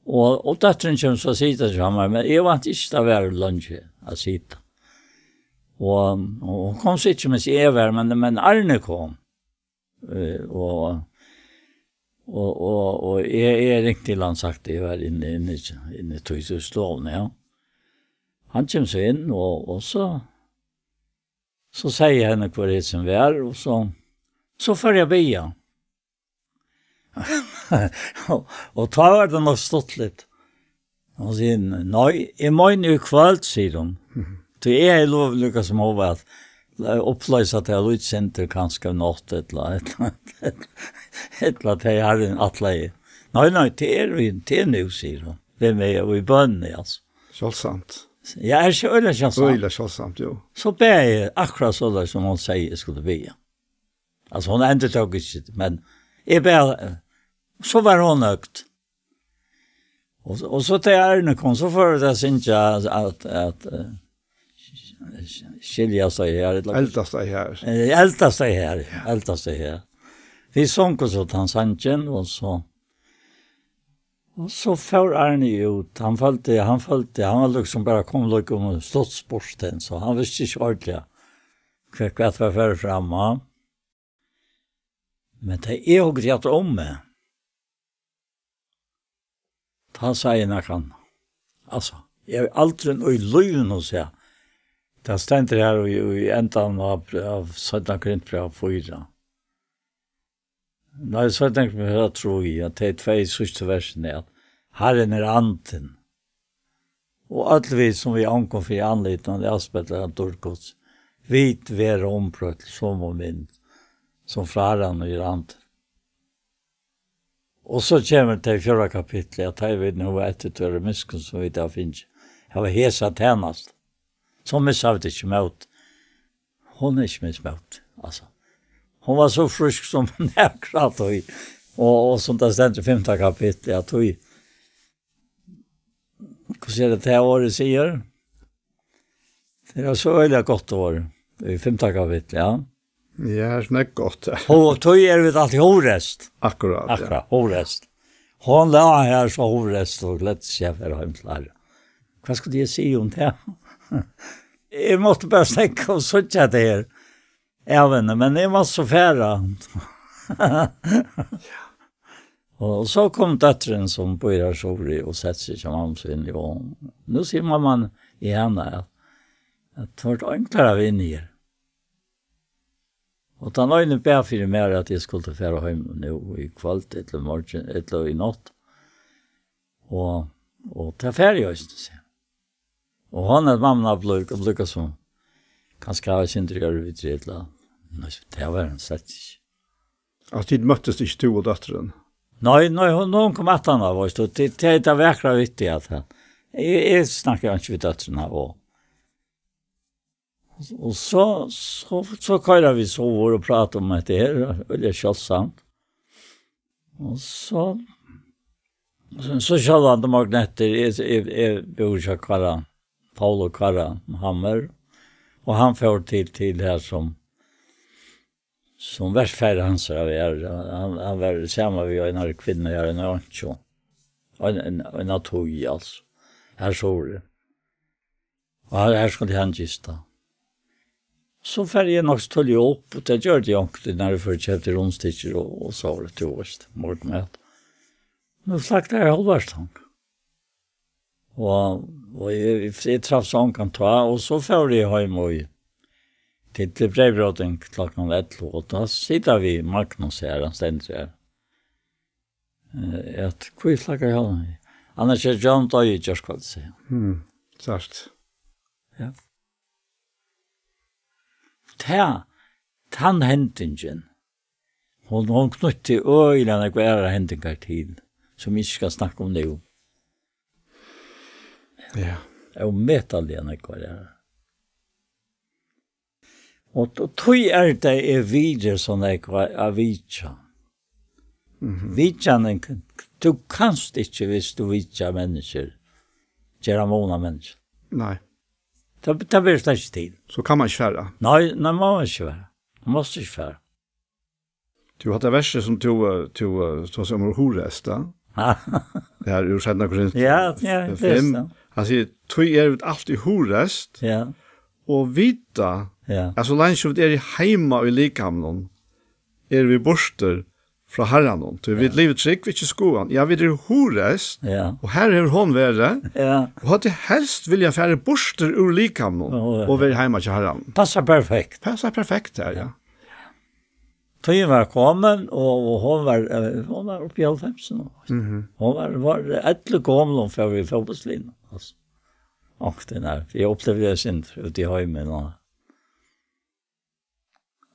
Og, og dóttirin kemur so at sita hjá mær, men eg vænti ikki, tað var leingi at sita. Og, og hon kom so ikki, meðan eg var, men, men Arne kom. Eh, og, og, og, og eg, eg ringdi til hann, sagt, eg var inni, inni, inni í tí, tí stovuni, ja. Hann kemur so inn, og, og so, so segði eg henni, hvør hesin var, og so, so fór eg at biðja. Og, og tá var tað nokk stuttligt. Hon sigur, nei, eg meini í kvøld, sigur hon. Tí eg hevði lovað líka sum hon var at, eh, upploysa tað lítið sindur, kanska í nátt, ella, ella, ella tað er ein atlaði. Nei, nei, tað er, í- tað er nú, sigur hon. Vit eru í bønini, altso. Sjáldsamt. Ja, er ikki øgiliga sjáldsamt. Øgiliga sjáldsamt, jú. So bað eg akkurát soleiðis, sum hon segði, eg skuldi biðja. Altso, hon endurtók ikki, men eg bað, so var hon nøgd. Og, og so til Arne kom, so fór tað at syngja at, at, eh, skiljast ei her, ella Eldast ei her. Eh, eldast ei her, eldast ei her. Vit sungu so tann sangin, og so, og so fór Arne út. Hann følti, hann følti, hann var líkasum bara komin líka um stutt spurt enn, so hann visti ikki ordiliga, hvat, hvat var farið fram á. Men tá eg hugdi aftur um meg, tá sá eg nakað annað. Altso, eg havi aldrin í lívinum sæð. Tað stendur her í, í endanum av, av seinna Korintbræv fýra. Nei, seinna Korintbræv trý, at tey tvey síðstu versini, at Harrin er andin. Og øll vit, sum við ongum fyri andlitinum avspegla dýrd Guds, vit verða umbroytt til somu mynd, sum frá Harranum er andin. Og so kemur tað í fjórða kapitli, at tá vit nú eftir teirri miskunn, sum vit hava fingið, hava hesa tænastu, so missa vit ikki mót. Hon er ikki mist mót, altso. Hon var so frísk sum nakrantíð. Og, og sum tað stendur í fimta kapitli, at tí, hvussu er tað, tað orðið sigur? Tað er so øgiliga gott orð í fimta kapitli, ja. Ja, her er nógv gott, ja. Og tí eru vit altíð hugreist. Akkurát, ja. Akkurát, hugreist. Hon lá her so hugreist og gleddi seg at fara heim til Harran. Hvat skuldi eg siga um tað? Eg mátti bara steðga og síggja tað her av henni, men eg mátti so fara. Og so kom dóttirin, sum býr her suðuri, og setti seg hjá mammu síni, og nú sigur mamman í hana, at, at tú ert enklari at vinna her. Og tann eini bað fyri mær, at eg skuldi fara heim nú í kvøld, ella í morgin, ella í nátt. Og, og tað fari eg eisini, sigur. Og hon, at mamman hevur blív-, blíkað sum, kanska hava eitt sindur at gera við tað, ella, nei, tað var hon slett ikki. At tit møttust ikki, tú og dóttirin? Nei, nei, hon, hon kom aftan á, veitst tú, tað, tað er tað vakra við tí, at hann, eg, eg snakki einki við dóttrina, og, og so, so, so koyra vit so og prata um hetta her, veldig sjáldsamt. Og so, so, so sjálvandi morgun eftir, eg, eg, eg búði hjá Karra, Paul og Karra Hammer, og hann fór til, til her sum, sum verfaðir hansara var. Hann, hann var saman við einari kvinnu her, ein einkju. Ein, ein, ein av tí, altso. Her suðuri. Og her, her skuldi hann gista. So fari eg nokk so tíðliga upp, og tað gjørdi eg onkuntíð, nær eg fór og keypti rundstykkir og, og so var tað, tú veitst, morgunmat. Nú slaktaði eg hálvartang. Og, og eg, eg traff so ongan tá, og so fór eg heim og til, til breyðbróting klokkan ellivu, og tá sita vit Magnus her, hann stendur her. Eh, at hví flaggar hann? Annars er John doyði í gjárkvøldið, sigur hann. Hmm, sært. Ja. Ta, tann hendingin, hon, hon knýtti øgiliga nógvar aðrar hendingar til, sum eg ikki skal snakka um nú. Ja. Ómetaliga nógvar aðrar. Og, og tí er tað eg vitji so nógv at vitja. Mhm. Vitjanin, tú kanst ikki, viss tú vitjar menniskjur, gera mun á menniskjum. Nei. Tað, tað ber slett ikki til. So kann man ikki fara. Nei, nei, man má ikki fara. Man mást ikki fara. Tú, hatta versið sum tú, eh, tú, eh, tosaði um hugreist, ja? Ja, úr seinna Korint Ja, ja, tað er fimm. Hann sigur: "Tí eru vit altíð hugreist Ja, og vita, ja, at so leingi vit eru heima í likamnum, eru vit burtur frá Harranum. Tí vit liva trygg, ikki skoðan. Ja, vit eru hugreist, ja, og her hevur hon verið, ja, og høvdu helst vilja farið burtur úr likamnum Ó, ja, og verið heima hjá Harranum." Passar perfekt. Passar perfekt her, ja. Tíðin var komin, og, og hon var, eh, hon var uppi í hálvfems nú. Mhm. Hon var, var ellivu gomul, hon fór í fótbóltsliðnum, altso. Og den der, jeg opplevde det sin ute i heimen, og,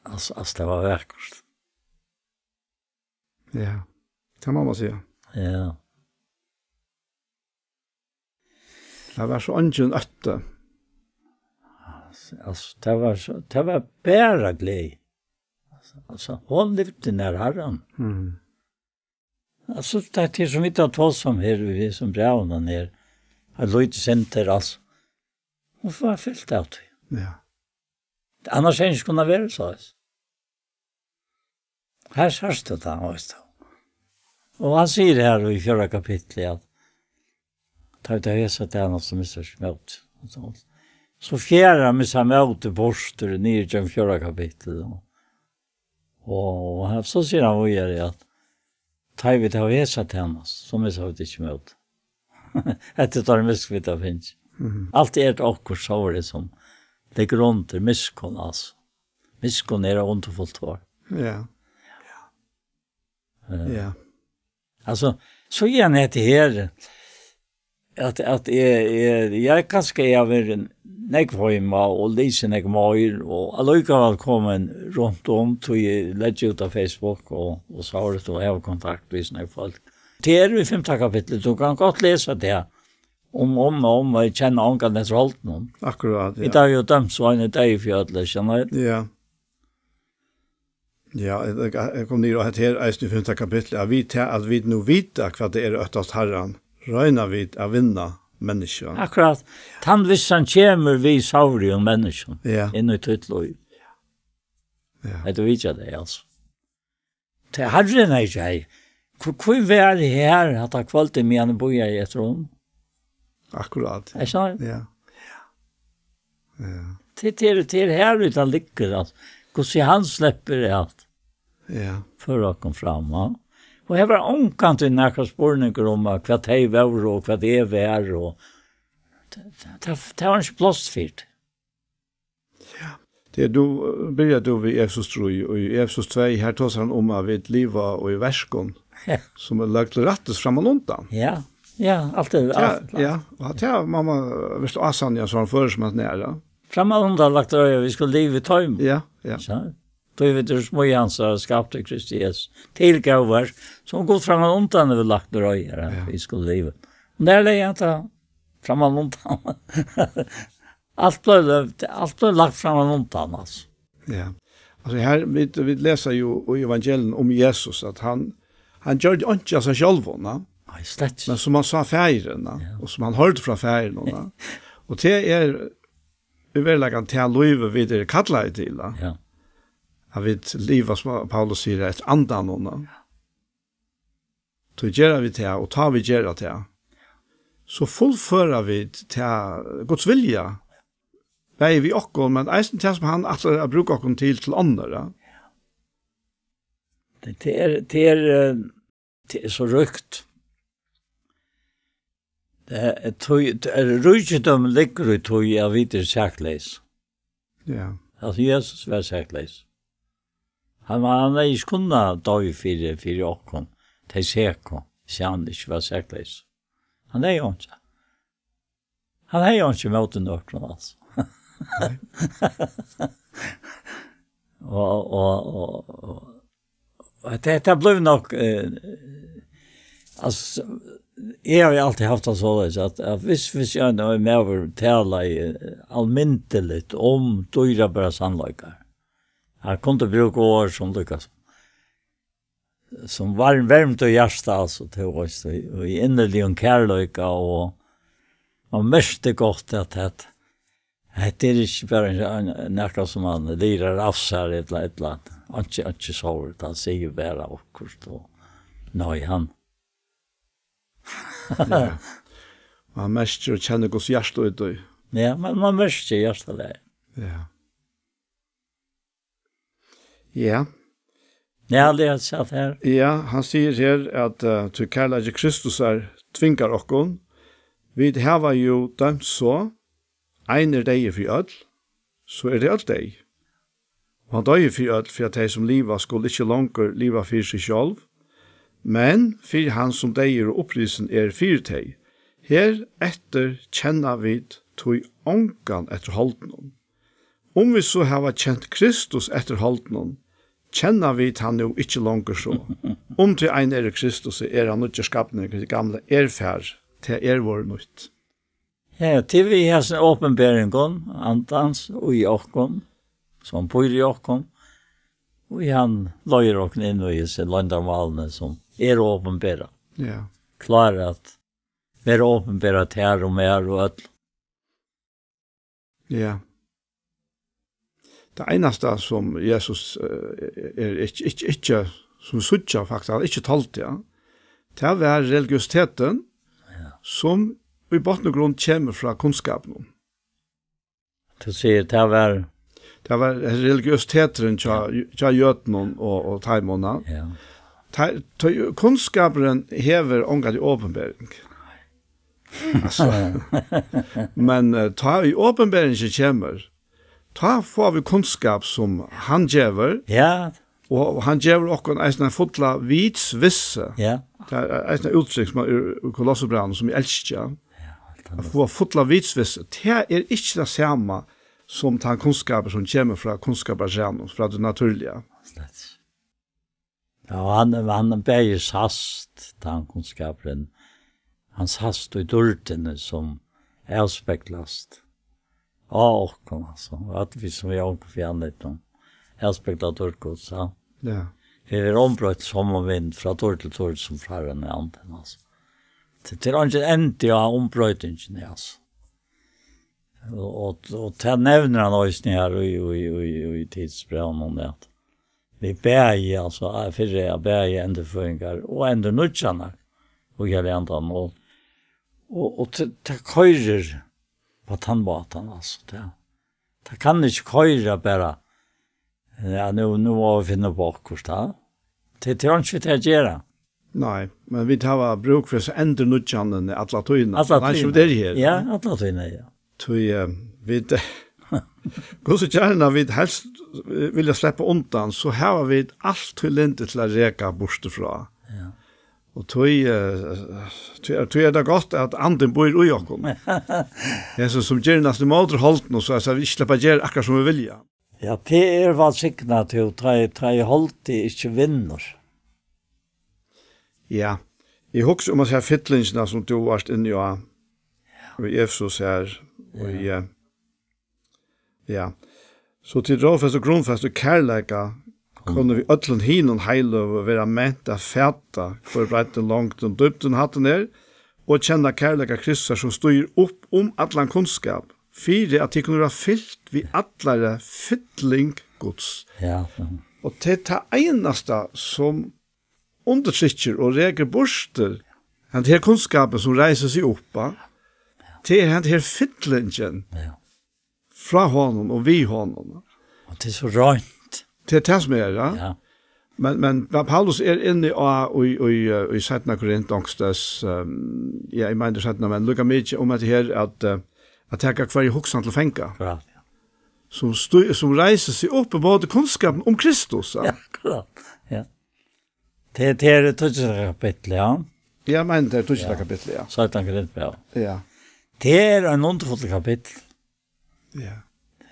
altso, altso, det var vakkert. Ja, tað má man siga. Ja. Tað var so eingin ótti. Altso, tað var so, tað var bara gleði. Altso, hon livdi nær Harran. Mhm. Altso, tað er til sum vit hava tosað um her, í hesum brævinum her. At lítið sindur, altso. Hon var fylt av tí. Ja. Annars hevði hon ikki kunnað vera so. Her sært tú tað, veitst tú. Og hann sigur her í fjórða kapitli, at tá vit hava hesa tænastu, missa ikki mótið. So, so fer hann, missir mótið burtur niður gjøgnum fjórða kapitli, og, og hann, so sigur hann víðari, at tá vit hava hesa tænastu, so missa vit ikki mótið. Hetta er tað mest vit hava fingið. Mhm. Alt er tað okkurt, so er tað sum liggur undir miskunn, altso. Miskunn er eitt undurfult orð. Ja. Eh, Ja. Altso, so er hann hetta her, at, at eg, eg, eg kanska eg havi verið nógv heima og lisið nógv meir, og allíkavæl komin runt um, tí eg leggi út á Facebook og, og so har, og havi kontakt við nógv fólk. Tað er í fimta kapitli, tú kanst gott lesa tað. Um, um, um, eg kenni ongan eftir holdinum. Akkurát, ja. Vit hava jú dømt so ein í deyða fyri øll, skilur tú? Ja. Ja, eg, eg, eg kom niður á hetta her, eisini í fimta kapitli, at vit, at vit nú vita, hvat tað er at óttast Harran, royna vit at vinna menniskjuna. Akkurát. Tann vissan kemur við sárum menniskjum Ja. inn í títt lív. Ja. Hetta veit eg, altso. Tað er Harrin, eg sigi. Hví, hví var eg her, at hann kvøldi meg, hann bíðaði eftir honum? Akkurát. Er so? Ja. Ja. Tað, tað er, tað er her, vit hann liggur, altso. Hvussu hann sleppur at Ja. føra okkum fram, ja. Og her var ongantíð nakar spurningur um, at hvat tey vóru, og hvat eg var, og tað, tað, tað, tað var ikki pláss fyri tað. Ja. Tað er, tú, eh, byrjar tú við Efesus trý, og í Efesus tvey, her tosar hann um, at vit liva í verkum, Ja. sum er løgd til rættis framman undan. Ja, ja, alt er, Ja, alt, ja, og tað er, mamma, veist du, Asan, ja, so hann fører sum at næra. Framman undan lagt er, vit skulu liva í teimum. Ja, ja. So, tí vit eru smíð hansara, skapt í Kristi Jesusi, til góð verk, sum Gud framman undan hevur lagt til reiðar, at Ja. vit skulu liva. Og nær legði hann tað framman undan. Alt bleiv løvt, alt bleiv lagt framman undan, altso. Ja. Altso, her, vit, vit lesa jú í evangelium um Jesus, at hann, hann gjørdi einki av sær sjálvum, na? Nei, slett ikki. Men sum hann sá Faðirin, na? Ja. Og sum hann hoyrdi frá Faðirinum, na? Og tað er í veruleikanum tað lívið, vit eru kallaði til, na? Ja. At vit liva, sum Paulus sigur, eftir andanum, na? Tí gera vit tað, og tá vit gera tað, so fullføra vit tað, Guds vilja, bæði við okkum, men eisini tað, sum hann ætlar at brúka okkum til, til onnur, ja. Tað, tað er, tað er, eh, tað er so ríkt. Tað er, tí, tað er, ríkidømi liggur í tí, at vit eru sakleys. Ja. At Jesus var sakleys. Hann, hann hevði ikki kunnað doyð fyri, fyri okkum, tey seku, so hann ikki var sakleys. Hann hevði einki. Hann hevði einki ímóti nøkrum, altso. Nei. Og, og, og, og, og hetta, hetta bleiv nokk, eh, altso, eg havi altíð havt tað soleiðis, at, at viss, viss ein, ein maður talaði, eh, almindiligt um dýrabærar sannleikar, hann kundi brúka orð sum líka sum, sum var-, vermdi hjartað, altso, tú veitst, í, í innerligum kærleika, og man merkti gott, at, at hetta er ikki bara ein, ein, nakað sum man lirar av sær, ella, ella, einki, einki sovorðið, hann sigur bara okkurt, og, nei, hann, Ja. Man merkir og kennir Guds hjarta út í. Ja, man, man merkir hjartalagið. Ja. Ja. Ja, tað er satt her. Ja, hann sigur her at, eh, tí kærleiki Kristusar tvingar okkum. Vit hava jú dømt so, ein er deyður fyri øll, so eru tey øll deyð. Og hann doyði fyri øll, fyri at tey, sum liva, skulu ikki longur liva fyri seg sjálv, men fyri hann, sum deyður og upprisin er fyri tey. Her eftir kenna vit tí ongan eftir holdinum. Um vit so hava kent Kristus eftir holdinum, kenna vit hann nú ikki longur so. Um tí ein er í Kristusi, er hann nýggjur skapningur, tað gamla er farið, tað er vorðið nýtt. Ja, til við hesin opinberingin, andans, í okkum, sum býr í okkum, og hann leiðir okkum inn í hesi loyndarmálini, sum eru opinberað. Ja. Klár at vera opinberað tær og mær og øll. Ja. Tað einasta sum Jesus, eh, er ikki, ikki, ikki, sum vit síggja faktiskt, hann ikki toldi, ja, tað var religiøsitetin, ja, sum í botn og grund kemur frá kunnskapinum. Tú sigur, tað var tað var religiøsiteturin hjá, ja, hjá jødunum og, og teimum, ja. Ja. Tá, tá, kunnskapurin hevur onga opinbering. Altso. Men, eh, tá ið opinberingin kemur, tá fáa vit kunnskap sum hann gevur. Ja. Og hann gevur okkum eisini ein fulla vitsvissu. Ja. Tað er eisini eitt úttrykk sum er í Kolossebrævinum, sum eg elski. Ja, alt annað. At fáa fulla vitsvissu, tað er ikki tað sama sum tann kunnskapur, sum kemur frá kunnskapartræðunum, frá tí natúrliga. Slett. Ja, og hann, hann bæði sæst, tann kunnskapurin, hann sæst í dýrdini, sum avspeglast á okkum, altso, og at vit sum við okkum fyri andlitinum avspegla dýrd Guds, ja. Ja. Vit verða umbroytt sum um vind frá dýrd til dýrd, sum frá henni andin, altso. Tað, tað er eingin endi á umbroytingini, altso. Og, og, og tað nevnir hann eisini her í, í, í, í Titusbrævinum, at vit bæði, altso, eh, fyri at bæði endurføðingar og endurnýggjanar og Heilaga Andan, og, og, og tað, tað koyrir á tann mátan, altso, tað, tað kann ikki koyra bara, ja, nú, nú má vit finna upp á okkurt, ja. Tað, tað er einki við tað at gera. Nei, men vit hava brúk fyri hesa endurnýggjanina alla tíðina. Alla tíðina. Nei, sum tað er her. Ja, alla tíðina, ja. Tí, eh, vit, hvussu gjarna vit helst, eh, vilja sleppa undan, so hava vit altíð lyndi til at reka burtur frá. Ja. Og tí, eh, tí, tí er tað gott, at andin býr í okkum. Hesin, sum ger næstan ímóti holdinum, so at vit ikki sleppa at gera akkurát sum vit vilja. Ja, tað er væl signað, tú, tá ið, tá ið holdið ikki vinnur. Ja, eg hugsi um at siga fillingina, sum tú vart inni á, í Efesus her, og ja. Ja. So tit rótfest og grundfest í kærleika, kunnu við øllum hinum heiløgu vera ment at fata, hvør breiddin, longdin, dýpdin, hæddin er, og kenna kærleika Kristusar, sum stígur upp um allan kunnskap, fyri at tit kunnu vera fylt við allari fylling Guds. Ja. Og tað er tað einasta, sum undirtrykkir og rekur burtur henda her kunnskapin, sum reisir seg upp, va? Tað er henda her fyllingin, ja, frá honum og við honum. Og tað er so reint. Tað er tað, sum er, ja. Ja. Men, men Pa-, Paulus er inni á, í, í, eh, í seinna Korint, onkustaðni, ehm, ja, eg meini seinna, men líka mikið um hetta her at, eh, at taka hvørja hugsan til fanga. Akkurát, ja. Sum stø-, sum reisir seg upp ímóti kunnskapinum um Kristus, ja. Ja, akkurát, ja. Tað, tað er tað tíggjunda kapitlið, ja. Ja, men tað er tíggjunda kapitlið, ja. Seinna Korintbræv. Ja. Tað er eitt undurfult kapitel. Ja.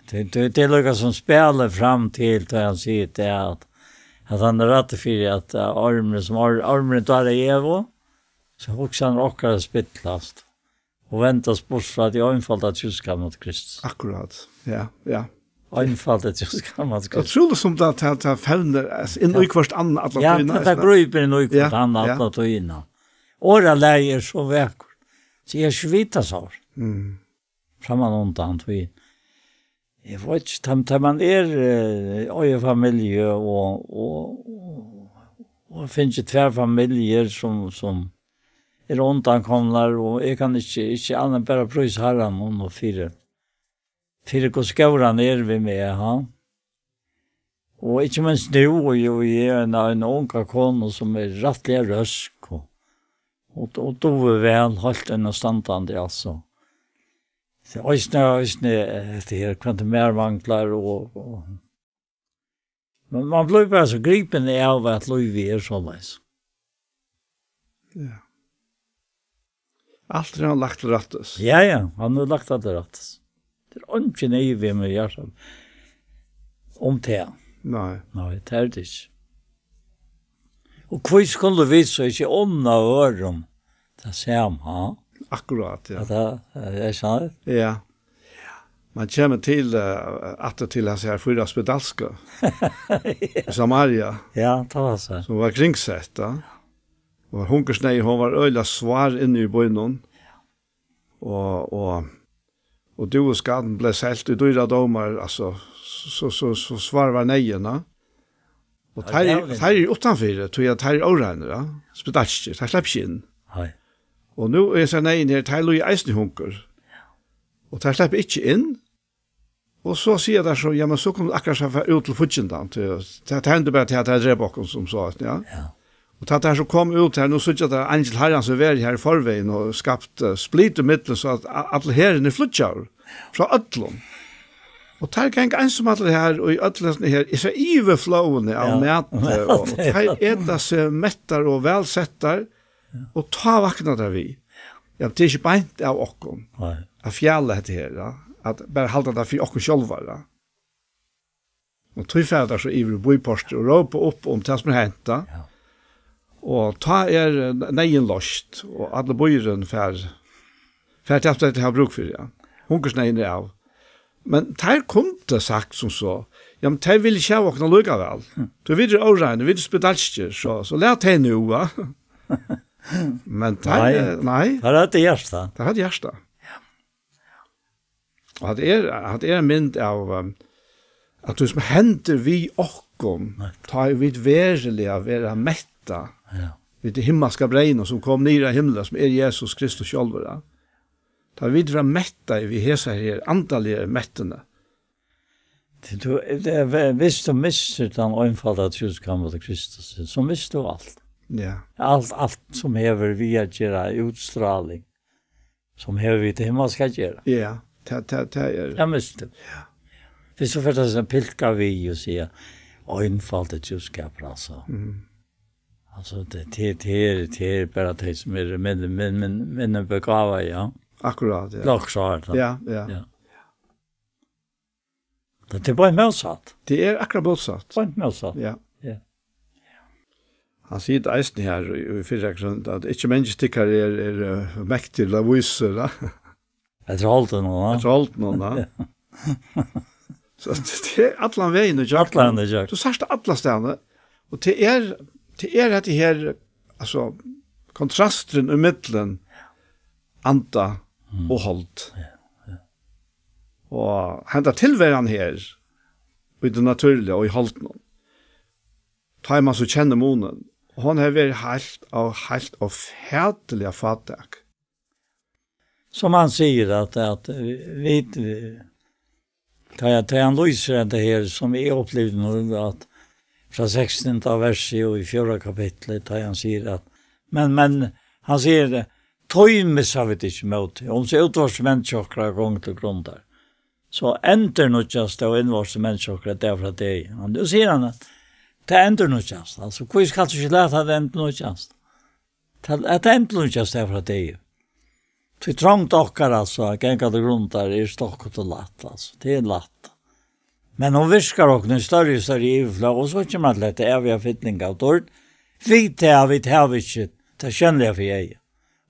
Tað, tað, tað er líka sum spælir fram til, tá hann sigur tað, at, at hann er ræddur fyri, at, eh, ormurin, sum or-, ormurin dáraði Evu, so hugsanir okkara spillast og vendast burt frá tí einfalda trúskapinum til Kristus. Akkurát, ja, ja. Einfalda trúskapinum til Kristus. Ótrúligt sum tað, tað, tað fevnir, altso, inn í hvørt annað alla tíðina, ja, tað, tað grípur inn í hvørt annað alla tíðina. Orðalagið er so vakurt. So eg havi ikki vitað so. Mm. Frammanundan, tí eg veit ikki, tá, tá man er, eh, eigur familju og, og, og, og fingið tvær familjur sum, sum eru undankomnar, og eg kann ikki, ikki annað enn bara prísa Harranum og fyri, fyri hvussu góður hann er við meg, ha. Og ikki minst nú, og eg, og eg eri ein, ein unga kona sum er rættiliga røsk, og, og, og dugir væl, heilt enn standandi, altso. So eisini, eisini, eh, hetta her, hvat tað mær manglar, og, og, men man blívur bara so gripin av at lívið er soleiðis. Ja. Alt er hann lagt til rættis. Ja, ja, hann hevur lagt alt til rættis. Tað er eingin ivi í mínum hjarta um tað. Nei. Nei, tað er tað ikki. Og hví skuldu vit so ikki unna øðrum tað sama, ha? Akkurát, ja. At tað er, er sant? Ja. Man kemur til, eh, aftur til hans her fýra spedalska. Í Samaria. Ja, tað var so. Sum var kringsett, ja. Og hungursneyðin, hon var øgiliga svár inni í býnum. Og, og, og dúgvuskarn bleiv selt í dýrar dómar, altso, so, so, so svár var neyðin, ja. Og ja, teir, ja, teir eru uttanfyri, tí at teir eru óreinir, ja. Spedalskir, teir sleppa ikki inn. Nei. Og nú er hesa neyðin her, teir líða eisini hungur. Og teir sleppa ikki inn. Og so siga teir so, ja, men so kunnu vit akkurát fara út til fíggindan, tí tað, tað hendir bara til at teir drepa okkum, sum so, ja. Ja. Og tá teir so koma út her, nú síggja teir eingil Harrans hevur verið her í forvegin og skapt, eh, split í millum, so at a-, allur herin er flýggjaður frá øllum. Og teir ganga einsamallir her, og í øllum hesum her, í so yvirflóðini av ja, mati, og, og mati, ja. Teir eta seg mettar og vælsettar, og tá vakna teir við. Ja, tað er ikki beint av okkum Nei. At fjala hetta her, ja. At bara halda tað fyri okkum sjálvar, ja. Og tí fara teir so yvir í býportrið og rópa upp um tað sum er hent, ja. Ja. Og tá er, eh, neyðin loyst, og allur býurin fær, fær tað, tað hann hevur brúk fyri, ja. Hungursneyðin er av. Men teir kundu sagt sum so, ja, men teir vilja ikki hava okkum allíkavæl. Hm. Tí vit eru óreinir, vit eru spedalskir, so, so lat tey nú, va? Men teir, nei, eh, nei. Teir høvdu hjarta. Teir høvdu hjarta. Og hatta er, hatta er ein mynd av, um, at tað sum hendir við okkum, nei, tá ið vit veruliga verða mettað, ja, við tí himmalska breyðinum, sum kom niður av himli, sum er Jesus Kristus sjálvur, ja. Tá vit verða mettaðir við hesa her andaligu mettuna. Tí tú, tað er ve-, viss tú missir tann einfalda trúskapin til Kristus, so missir tú alt. Ja. Alt, alt sum hevur við at gera, útstráling, sum hevur við tað himmalska at gera. Ja, tað, tað, tað er. Tað missir tú. Ja. Viss tú fert at pilka við og siga, einfaldur trúskapur, altso. Mhm. Altso, tað, tað, tað er, tað er bara tey sum eru min-, min-, min-, minni begávaði, ja. Akkurát, ja. Klokk, so er tað. Ja, ja. Ja. Tað er bara mótsatt. Tað er akkurát mótsatt. Bara mótsatt. Ja. Ja. Hann sigur tað eisini her í, í fyrra grund, at ikki menniskju tykkara er, er, eh, mektir ella vísir, ja. Eftir holdinum, va? Eftir holdinum, ja. So tað er allan vegin í gjøgnum. Allan vegin í gjøgnum. Tú sært tað allastaðni. Og tað er, tað er hetta her, altso, kontrasturin ímillum anda Mm. Og hold. Ja, ja. Og henda tilveran her, í tí natúrliga og í holdinum, tá ið man so kennir munin, hon hevur verið heilt og, heilt ófatiliga fátæk. Sum hann sigur, at, at vit, tá, tá hann lýsir hetta her, sum eg upplivdi nú, at frá sekstanda versi og í fjórða kapitli, tá hann sigur at, men, men, hann sigur, tí missa vit ikki mótið, um so útvortis menniskja okkara gongur til grundar, so endurnýggjast tó innvortis menniskja okkara dag frá degi. Og nú sigur hann at tað endurnýggjast, altso, hví skalt tú ikki lata tað endurnýggjast? Tað, at endurnýggjast dag frá degi. Tí trongd okkara, altso, at ganga til grundar er stokkut og lætt, altso, tað er lætt. Men hon virkar okkum í størri og størri yvirflóð, og so kemur til hetta æviga fylling av dýrd, við tað, at vit hava ikki tað sjónliga fyri eyga.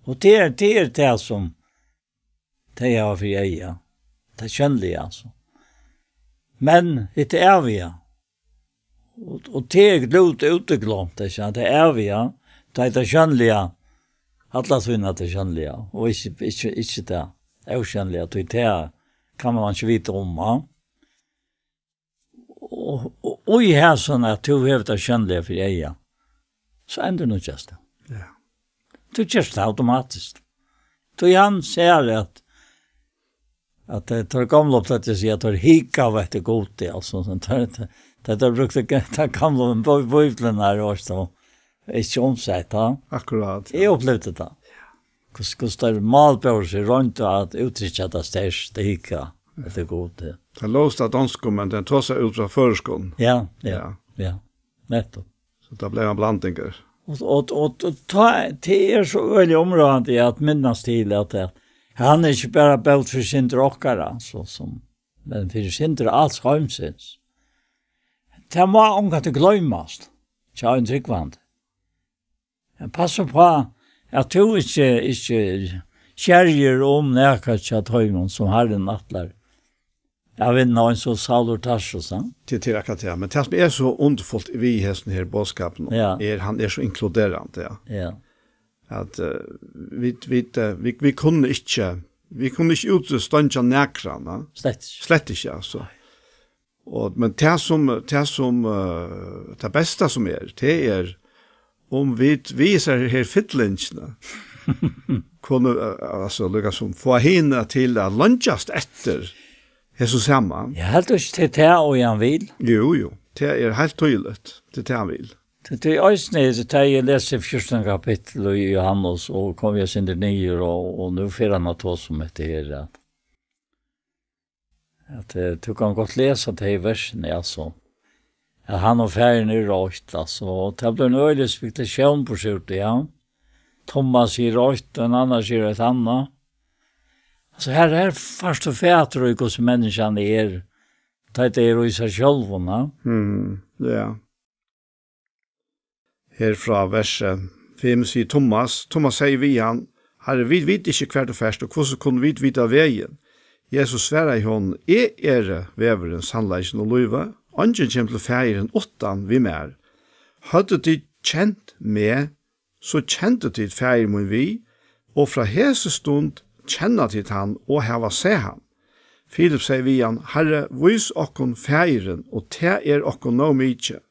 Og tað er, tað er tað, sum tey hava fyri eyga. Tað sjónliga, altso. Men hetta æviga, og, og tað er lútt útigloymt, tað er sant, tað æviga, tað er tað sjónliga, alla tíðina tað sjónliga, og ikki, ikki, ikki tað ósjónliga, tí tað kann man ikki vita um, ha? Og, og, og í hasum, at tú hevur tað sjónliga fyri eyga, so endurnýggjast tú. Ja. Tú gerst tað automatiskt. Tí hann sær at, at tey, tey gamla plagdu at siga, at tey hikaðu eftir Gudi, altso, so tey, tey, tey, tey brúktu tey gamla Bí-, Bíbliuna her, og so, ikki umsett, ja. Akkurát, ja. Eg upplivdi tað. Hvussu, hvussu teir málbróðir royndu at úttrykkja tað sterkt, tey hikaðu eftir Gudi. Tað lóðst á donskum, men tey tosaðu út frá føroyskum. Ja, ja, ja, nettupp. So tað bleiv ein blandingur. Og, og, og, og tá, tað er so øgiliga umráðandi at minnast til, at, at hann er ikki bara bót fyri syndir okkara, so sum, men fyri syndir als heimsins. Tað má ongantíð gloymast, hjá ein trúgvandi. Men passa uppá, at tú ikki, ikki skerjir um nakað hjá teimum, sum Harrin ætlar at vinna, eins og Saul úr Tarsus, ja. Til, til akkurat det. Men det som er så underfullt við hesum her boðskapinum, ja, er, hann er so inkluderandi, ja. Ja. At, eh, vit, vit, eh, vit, vit kunnu ikki, vit kunnu ikki útsteingja nakran, ja. Slett ikki. Slett ikki, altso. Og, men tað sum, tað sum, eh, tað besta sum er, tað er, um vit, vit hesar her fillingini, kunnu, eh, altso, líka sum fáa hina til at leingjast eftir hesum sama. Eg helt ikki til tað, og hann vil. Jú, jú, tað er heilt týðiligt, tað er tað hann vil. Tí, tí eisini, tá eg lesi fjúrtanda kapittul í Jóhannes, og kom eg sindur niður, og, og nú fer hann at tosa um hetta her, at, at, eh, tú kann gott lesa tey versini, altso. At hann og Faðirin eru eitt, altso, og tað blívur ein øgilig spekulatión burtur úr tí, ja. Tummas sigur eitt, og ein annar sigur eitt annað. Altso, her, her fært tú fatur í, hvussu menniskjan er, tá tað er í sær sjálvum, ja. Mm, ja. Her frá versi fimm sigur Tummas, Tummas segði við hann: "Harri, vit vita ikki, hvar tú fert, og hvussu kunnu vit vita vegin?" Jesus svaraði honum: "Eg eri vegurin, sannleikin og lívið. Eingin kemur til Faðirin uttan við mær. Høvdu tit kent meg, so kendu tit Faðir mín við, og frá hesi stund kenna tit hann og hava sæð hann." Filip segði við hann: "Harri, vís okkum Faðirin, og tað er okkum nóg mikið."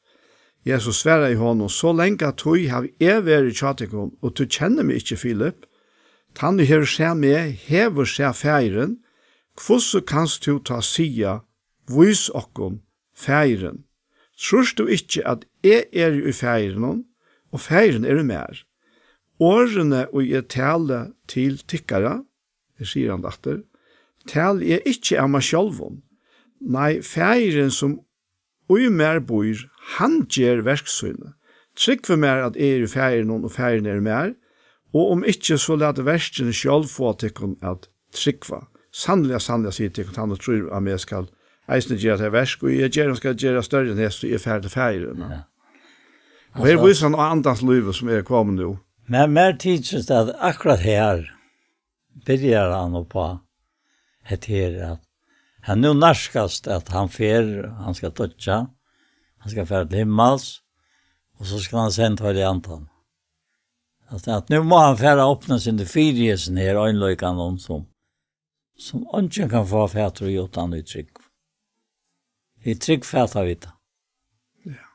Jesus svaraði honum: "So langa tíð havi eg verið hjá tykkum, og tú kennir meg ikki, Filip? Tann, ið hevur sæð meg, hevur sæð Faðirin. Hvussu kanst tú tá siga: Vís okkum Faðirin? Trýrt tú ikki, at eg eri í Faðirinum, og Faðirin er í mær? Orðini, ið eg tali til tykkara," her sigur hann tað aftur, "tali eg ikki av mær sjálvum. Nei, Faðirin, sum í mær býr, hann ger verk síni. Trúgvið mær, at eg eri í Faðirinum, og Faðirin er í mær, og um ikki, so latið verkini sjálv fáa tykkum at trúgva. Sanniliga, sanniliga, sigi eg tykkum, tann, ið trýr á meg, skal eisini gera tey verk, og eg geri, skal gera størri enn hesi, tí eg fari til Faðirin." Ja. Og her vísir hann á andans lívið, sum er komið nú. Men mær tykist, at akkurát her byrjar hann upp á hetta her, at hann nú nærkast, at hann fer, hann skal doyggja, hann skal fara til himmals, og so skal hann senda Heilaga Andan. At, at nú má hann fara at opna seg fyri hesum her einleikanum, sum, sum eingin kann fáa fatur í uttan í trúgv. Í trúgv fata vit tað. Ja.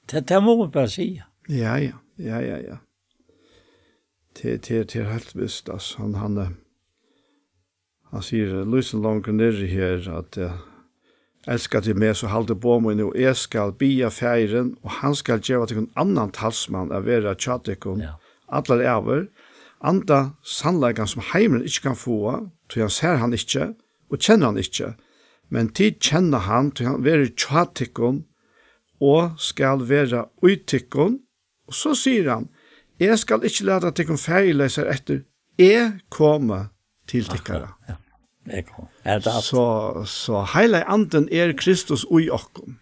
Tað, tað má man bara siga. Ja, ja, ja, ja, ja. Tað, tað, tað er heilt vist, altso. Hann, hann, eh, hann sigur, eh, lýsir longur niðri her, at, eh, "Elska tit meg, so haldið boð míni, og eg skal biðja Faðirin, og hann skal geva tykkum annan talsmann at vera hjá tykkum, ja, allar ævir, anda sannleikan, sum heimurin ikki kann fáa, tí hann sær hann ikki, og kennir hann ikki. Men tit kenna hann, tí hann verður hjá tykkum og skal vera í tykkum." Og so sigur hann: "Eg skal ikki lata tykkum faðirleysar eftir, eg komi til tykkara." Ja, eg komi. Er tað alt? So, so Heilagi Andin er Kristus í okkum.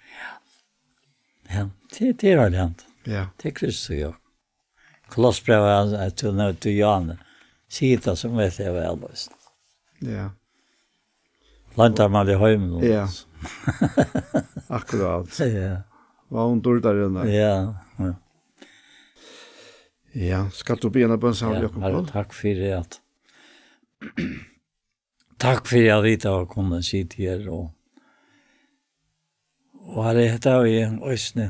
Ja, tað, tað er Heilagi Andin. Ja. Tað er Kristus í okkum. Kolossebrævið, at tú, nú tú, Jan, sigur tað, sum veit eg væl, veitst. Ja. Loyndarmál í heiminum. Ja. Akkurát. Ja. Vón dýrdarinnar. Ja, ja. Ja, skalt tú biðja eina bøn saman við okkum, Harri, Pól? Takk fyri at, takk fyri at vit hava kunnað sita her og Og har er hetta, og eg eisini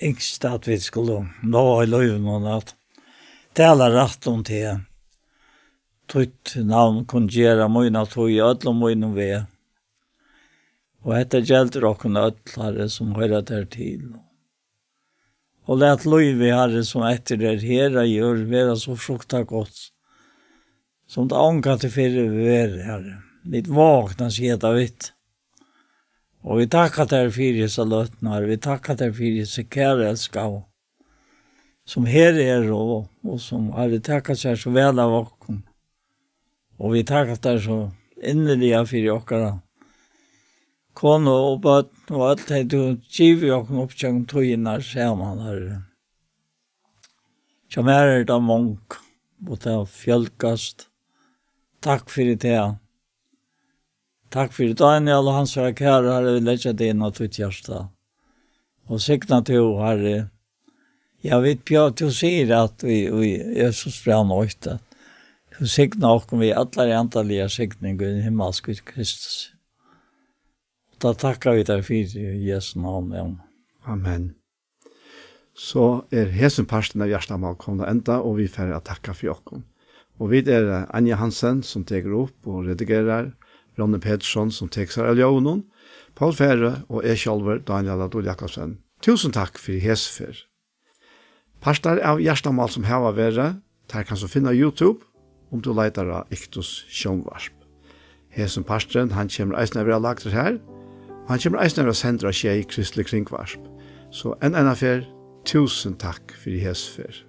ynskti, at vit skulu náa í lívinum, at tala rætt um teg. Títt navn kunngera mína tíð í øllum mínum veg. Og hetta geldur okkum øll, Harri, sum hoyra tær til. Og lat lívið, Harri, sum eftir er her á jørð, vera so fruktagott, sum tað ongantíð fyrr hevur verið, Harri. Vit vága okkum at siga tað við. Og vit takka tær fyri hesa løtuna, Harri. Vit takka tær fyri hesi kæru elskaðu, sum her eru og, og sum, Harri, taka sær so væl av okkum. Og vit takka tær so inniliga fyri okkara konu og børn og øll tey, tú givið okkum upp gjøgnum tíðirnar saman, Harri. Hjá mær eru tey mong, og tey fjølgast. Takk fyri tað. Takk fyri Dánjal og hansara kæru, Harri, vit leggja tey inn á títt hjarta. Og signa tú, Harri. Ja, vit bjóða, tú sigur at í, í Jesus brævnum eitt, at tú signar okkum við allari andaliga signing í himmalsku Kristus. Og tað takka vit tær fyri í Jesu navni. Amen. Amen. So er hesin parturin av Hjartamál komin at enda, og vit fara at takka fyri okkum. Og vit eru Anja Hansen, sum tekur upp og redigerar, Ronny Petersson, sum tekur sær av ljóðinum, Poul Færø og eg sjálvur, Dánjal Adol Jakobsen. Túsund takk fyri hesa ferð. Partar av Hjartamál sum hava verið, tær kanst tú finna á YouTube, um tú leitar á Iktus Sjónvarp. Hesin parturin, hann kemur eisini at vera lagdur har, og hann kemur eisini at vera sendur á Sjey Kristelig Kringvarp. So enn eina ferð, túsund takk fyri hesa ferð.